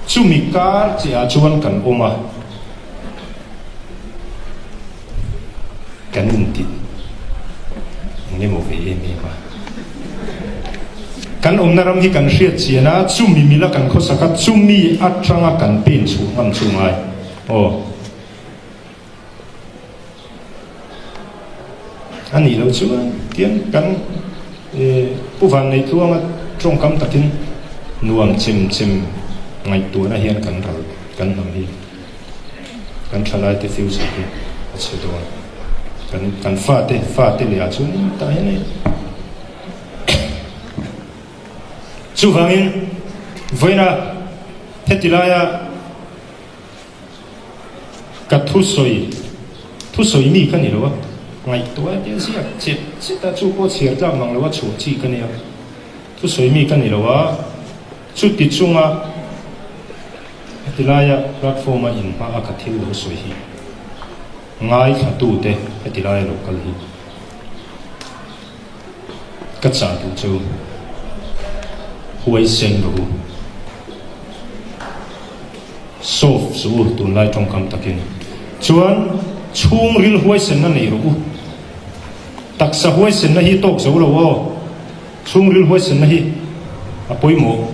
[SPEAKER 1] Chumi kar chiah ah chuan kan awm a. Kan inti eng emaw ve em em a. Kan awmna ram hi kan hriat chian a, chumi mila kan khawsak a, chumi atanga kan pen chhuah ngam chu ngai. Aw. A nih loh chuan tiang kan Pu Vanneitluanga tawngkam takin nuam chem chem ngaihtuahna hian kan ral kan hnam hi. Kan thalaite future hi a chhe dawn. Kan kan fate fate leh ah chuan tah hian hei chuvangin vawiina heti laia ka thusawi thusawi mi ka ni lo a, ngaihtuah te ziak chet chet a chu pawh chhiar tlak mang lo a chhuah chi ka nia, thusawi mi ka ni lo a, chuti chunga. Heti laia platform a inhma a ka thil lo sawi hi ngaithlatute heti laia lo kal hi ka chah duh chu huaisen rawh u, soft suh u tunlai tawngkam takin chuan chhungril huaisenna nei rawh u, taksa huaisenna hi tawk zo lo aw, chhungril huaisenna hi a pawimawh.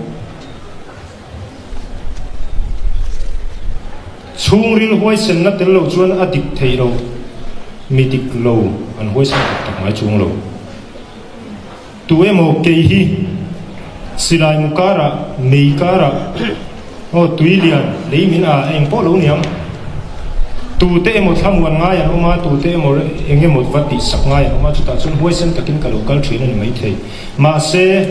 [SPEAKER 1] Chhungril huaisenna tel lo chuan a dik theih lo, mi dik lo an huaisen tak tak ngai chuang lo. Tu emaw kei hi silai mu karah, mei karah, aw tui lian, lei min a eng pawh lo niang. Tute emaw thlamuan ngai an awm a, tute emaw eng emaw va tihsak ngai an awm a, chutah chuan huaisen takin ka lo kal thin a ni maithei. Mahse.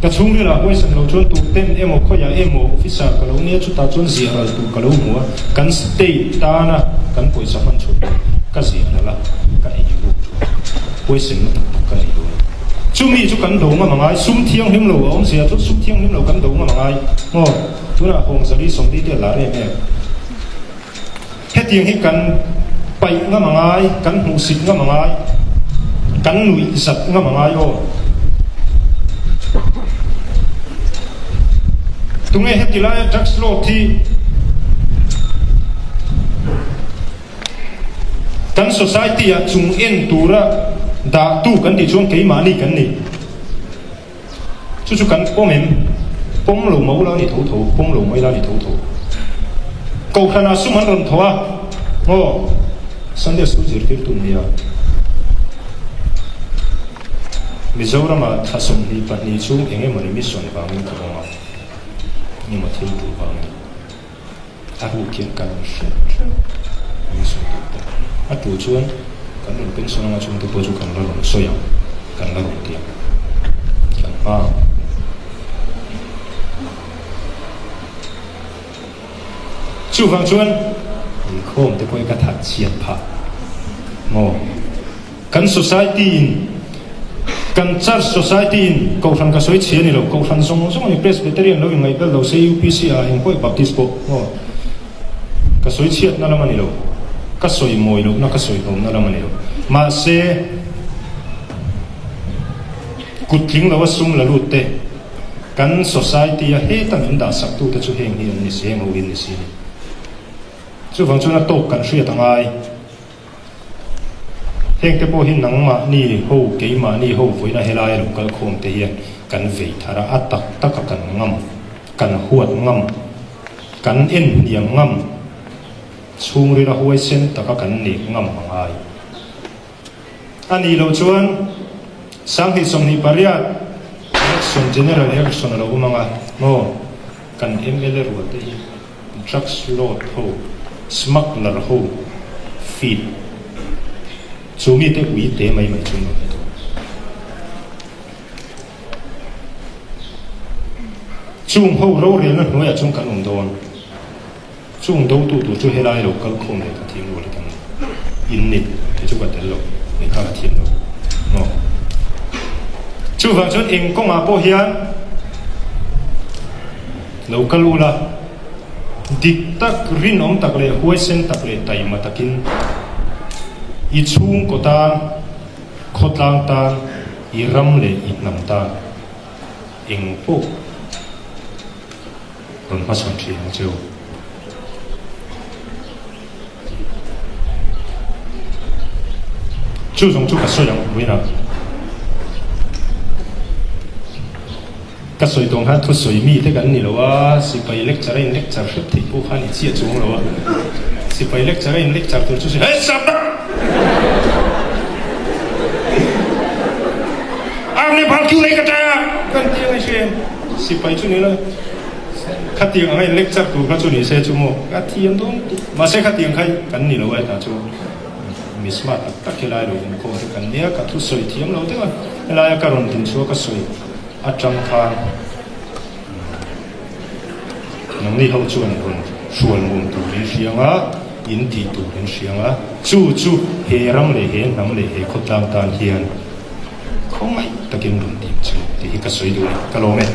[SPEAKER 1] Ka chhungrilah huaisan lo chuan tu ten emaw khawiah emaw officer ka lo nia chutah chuan ziah ral tur ka lo hmu a, kan state tana kan pawisa hman chhun tur ka ziah ral a, ka ei ruk thu huaisenna tak tak ka nei dawn a. Chumi chu kan do ngam angai, sum thianghlim lo a awm zia chu sum thianghlim lo kan do ngam angai maw? Tunah Hawngzali Sawmli te a lar em em. Hetiang hi kan paih ngam a ngai, kan hmuhsit ngam a ngai, kan nuih zat ngam a ngai aw. Tunge heti laia drugs lord hi kan society ah chung en tura dahtu kan tih chuan keimahni kan ni. Chu chu kan pawm em? Pawm lo mo la ni tho tho, pawm lo mai la ni tho tho. Kohhranah sum an rawn tho a, aw, Sunday School zirtirtu nia. Mizoramah thla 22 chhung eng emawni mission vangin ka awm a, eng emaw thil duh vangin. A ruk hian kan hre hreuh min sawi duh te. A tu chuan kan rawn pension anga chhungte pawh chu kan la rawn sawi ang, kan la rawn ti ang. Kan hma ang. Chuvang chuan inkhawm te pawh hi ka that chhiat phah maw? Kan society in, kan church society in Kohhran ka sawi chhi a ni lo, Kohhran zawng zawng a ni, Presbyterian lo inngaihbel lo se UPC ah eng pawh Baptist pawh maw ka sawi chhiatna lam a ni lo, ka sawi mawi lohna ka sawi hlawmna lam a ni lo. Mahse, kut tling lo a sum la lut te, kan society a heta min dah sak tute chu heng hi an ni si, heng ho hi an ni si a ni. Chuvang chuan a tawk kan hriat a ngai. Hengte pawh hi nangmahni ho, keimahni ho vawiina helai a lo kal khawm te hian kan vei thar a, a tak taka kan ngam, kan huat ngam, kan en hniam ngam, chhungrila huaisen taka kan nek ngam a ngai. A nih loh chuan 2028 election, general election a lo awm ang a, maw, kan mla rual te hi. Drugs lord ho, smuggler ho feed chu mite ui te mai mai chu an rawn ni dawn. Chung ho rorelna hnuaiah chuan kan awm dawn. Chung dotu tur chu helai lo kal khawm leh ka thiam rual hi kan in ni. Kei chu ka tel lo, lehkha ka thiam lo maw. Chuvang chuan eng kawngah pawh hian Lo kal ula, dik tak, rinawm tak leh huaisen tak leh taima takin i chhungkaw tan, khawtlang tan, i ram leh i hnam tan eng pawh rawn hmachhawn thin ang che u. Chu zawng chu ka sawi ang vawiinah. Ka sawi tawng khan thusawi mi te kan ni lo a, sipai lecture a in lecture hrep theih pawh khan i chhiat chuang lo a. Sipai lecture a in lecture tur chu Hei Sardar! Arne phal kiu nei ka ṭai a! Kan ti ang i hria em? Sipai chu ni la, khatiang anga in lecture tur kha chu ni se chu maw ka thiam dawn lutuk. Mahse khatiang kha kan ni lo a hetah chuan mi smart tak tak helai lo inkhawm te kan nia, ka thusawi thiam lo deuh a, helaia ka rawn din chhuak a sawi. Atang khan nangni ho chuan rawn hrual nuam tur in hriang a, in tih tur in hriang a, chu chu he ram leh he hnam leh he khawtlang tan hian khawngaih takin rawn tih chu tih hi ka sawi duh a ni. Ka lawm e.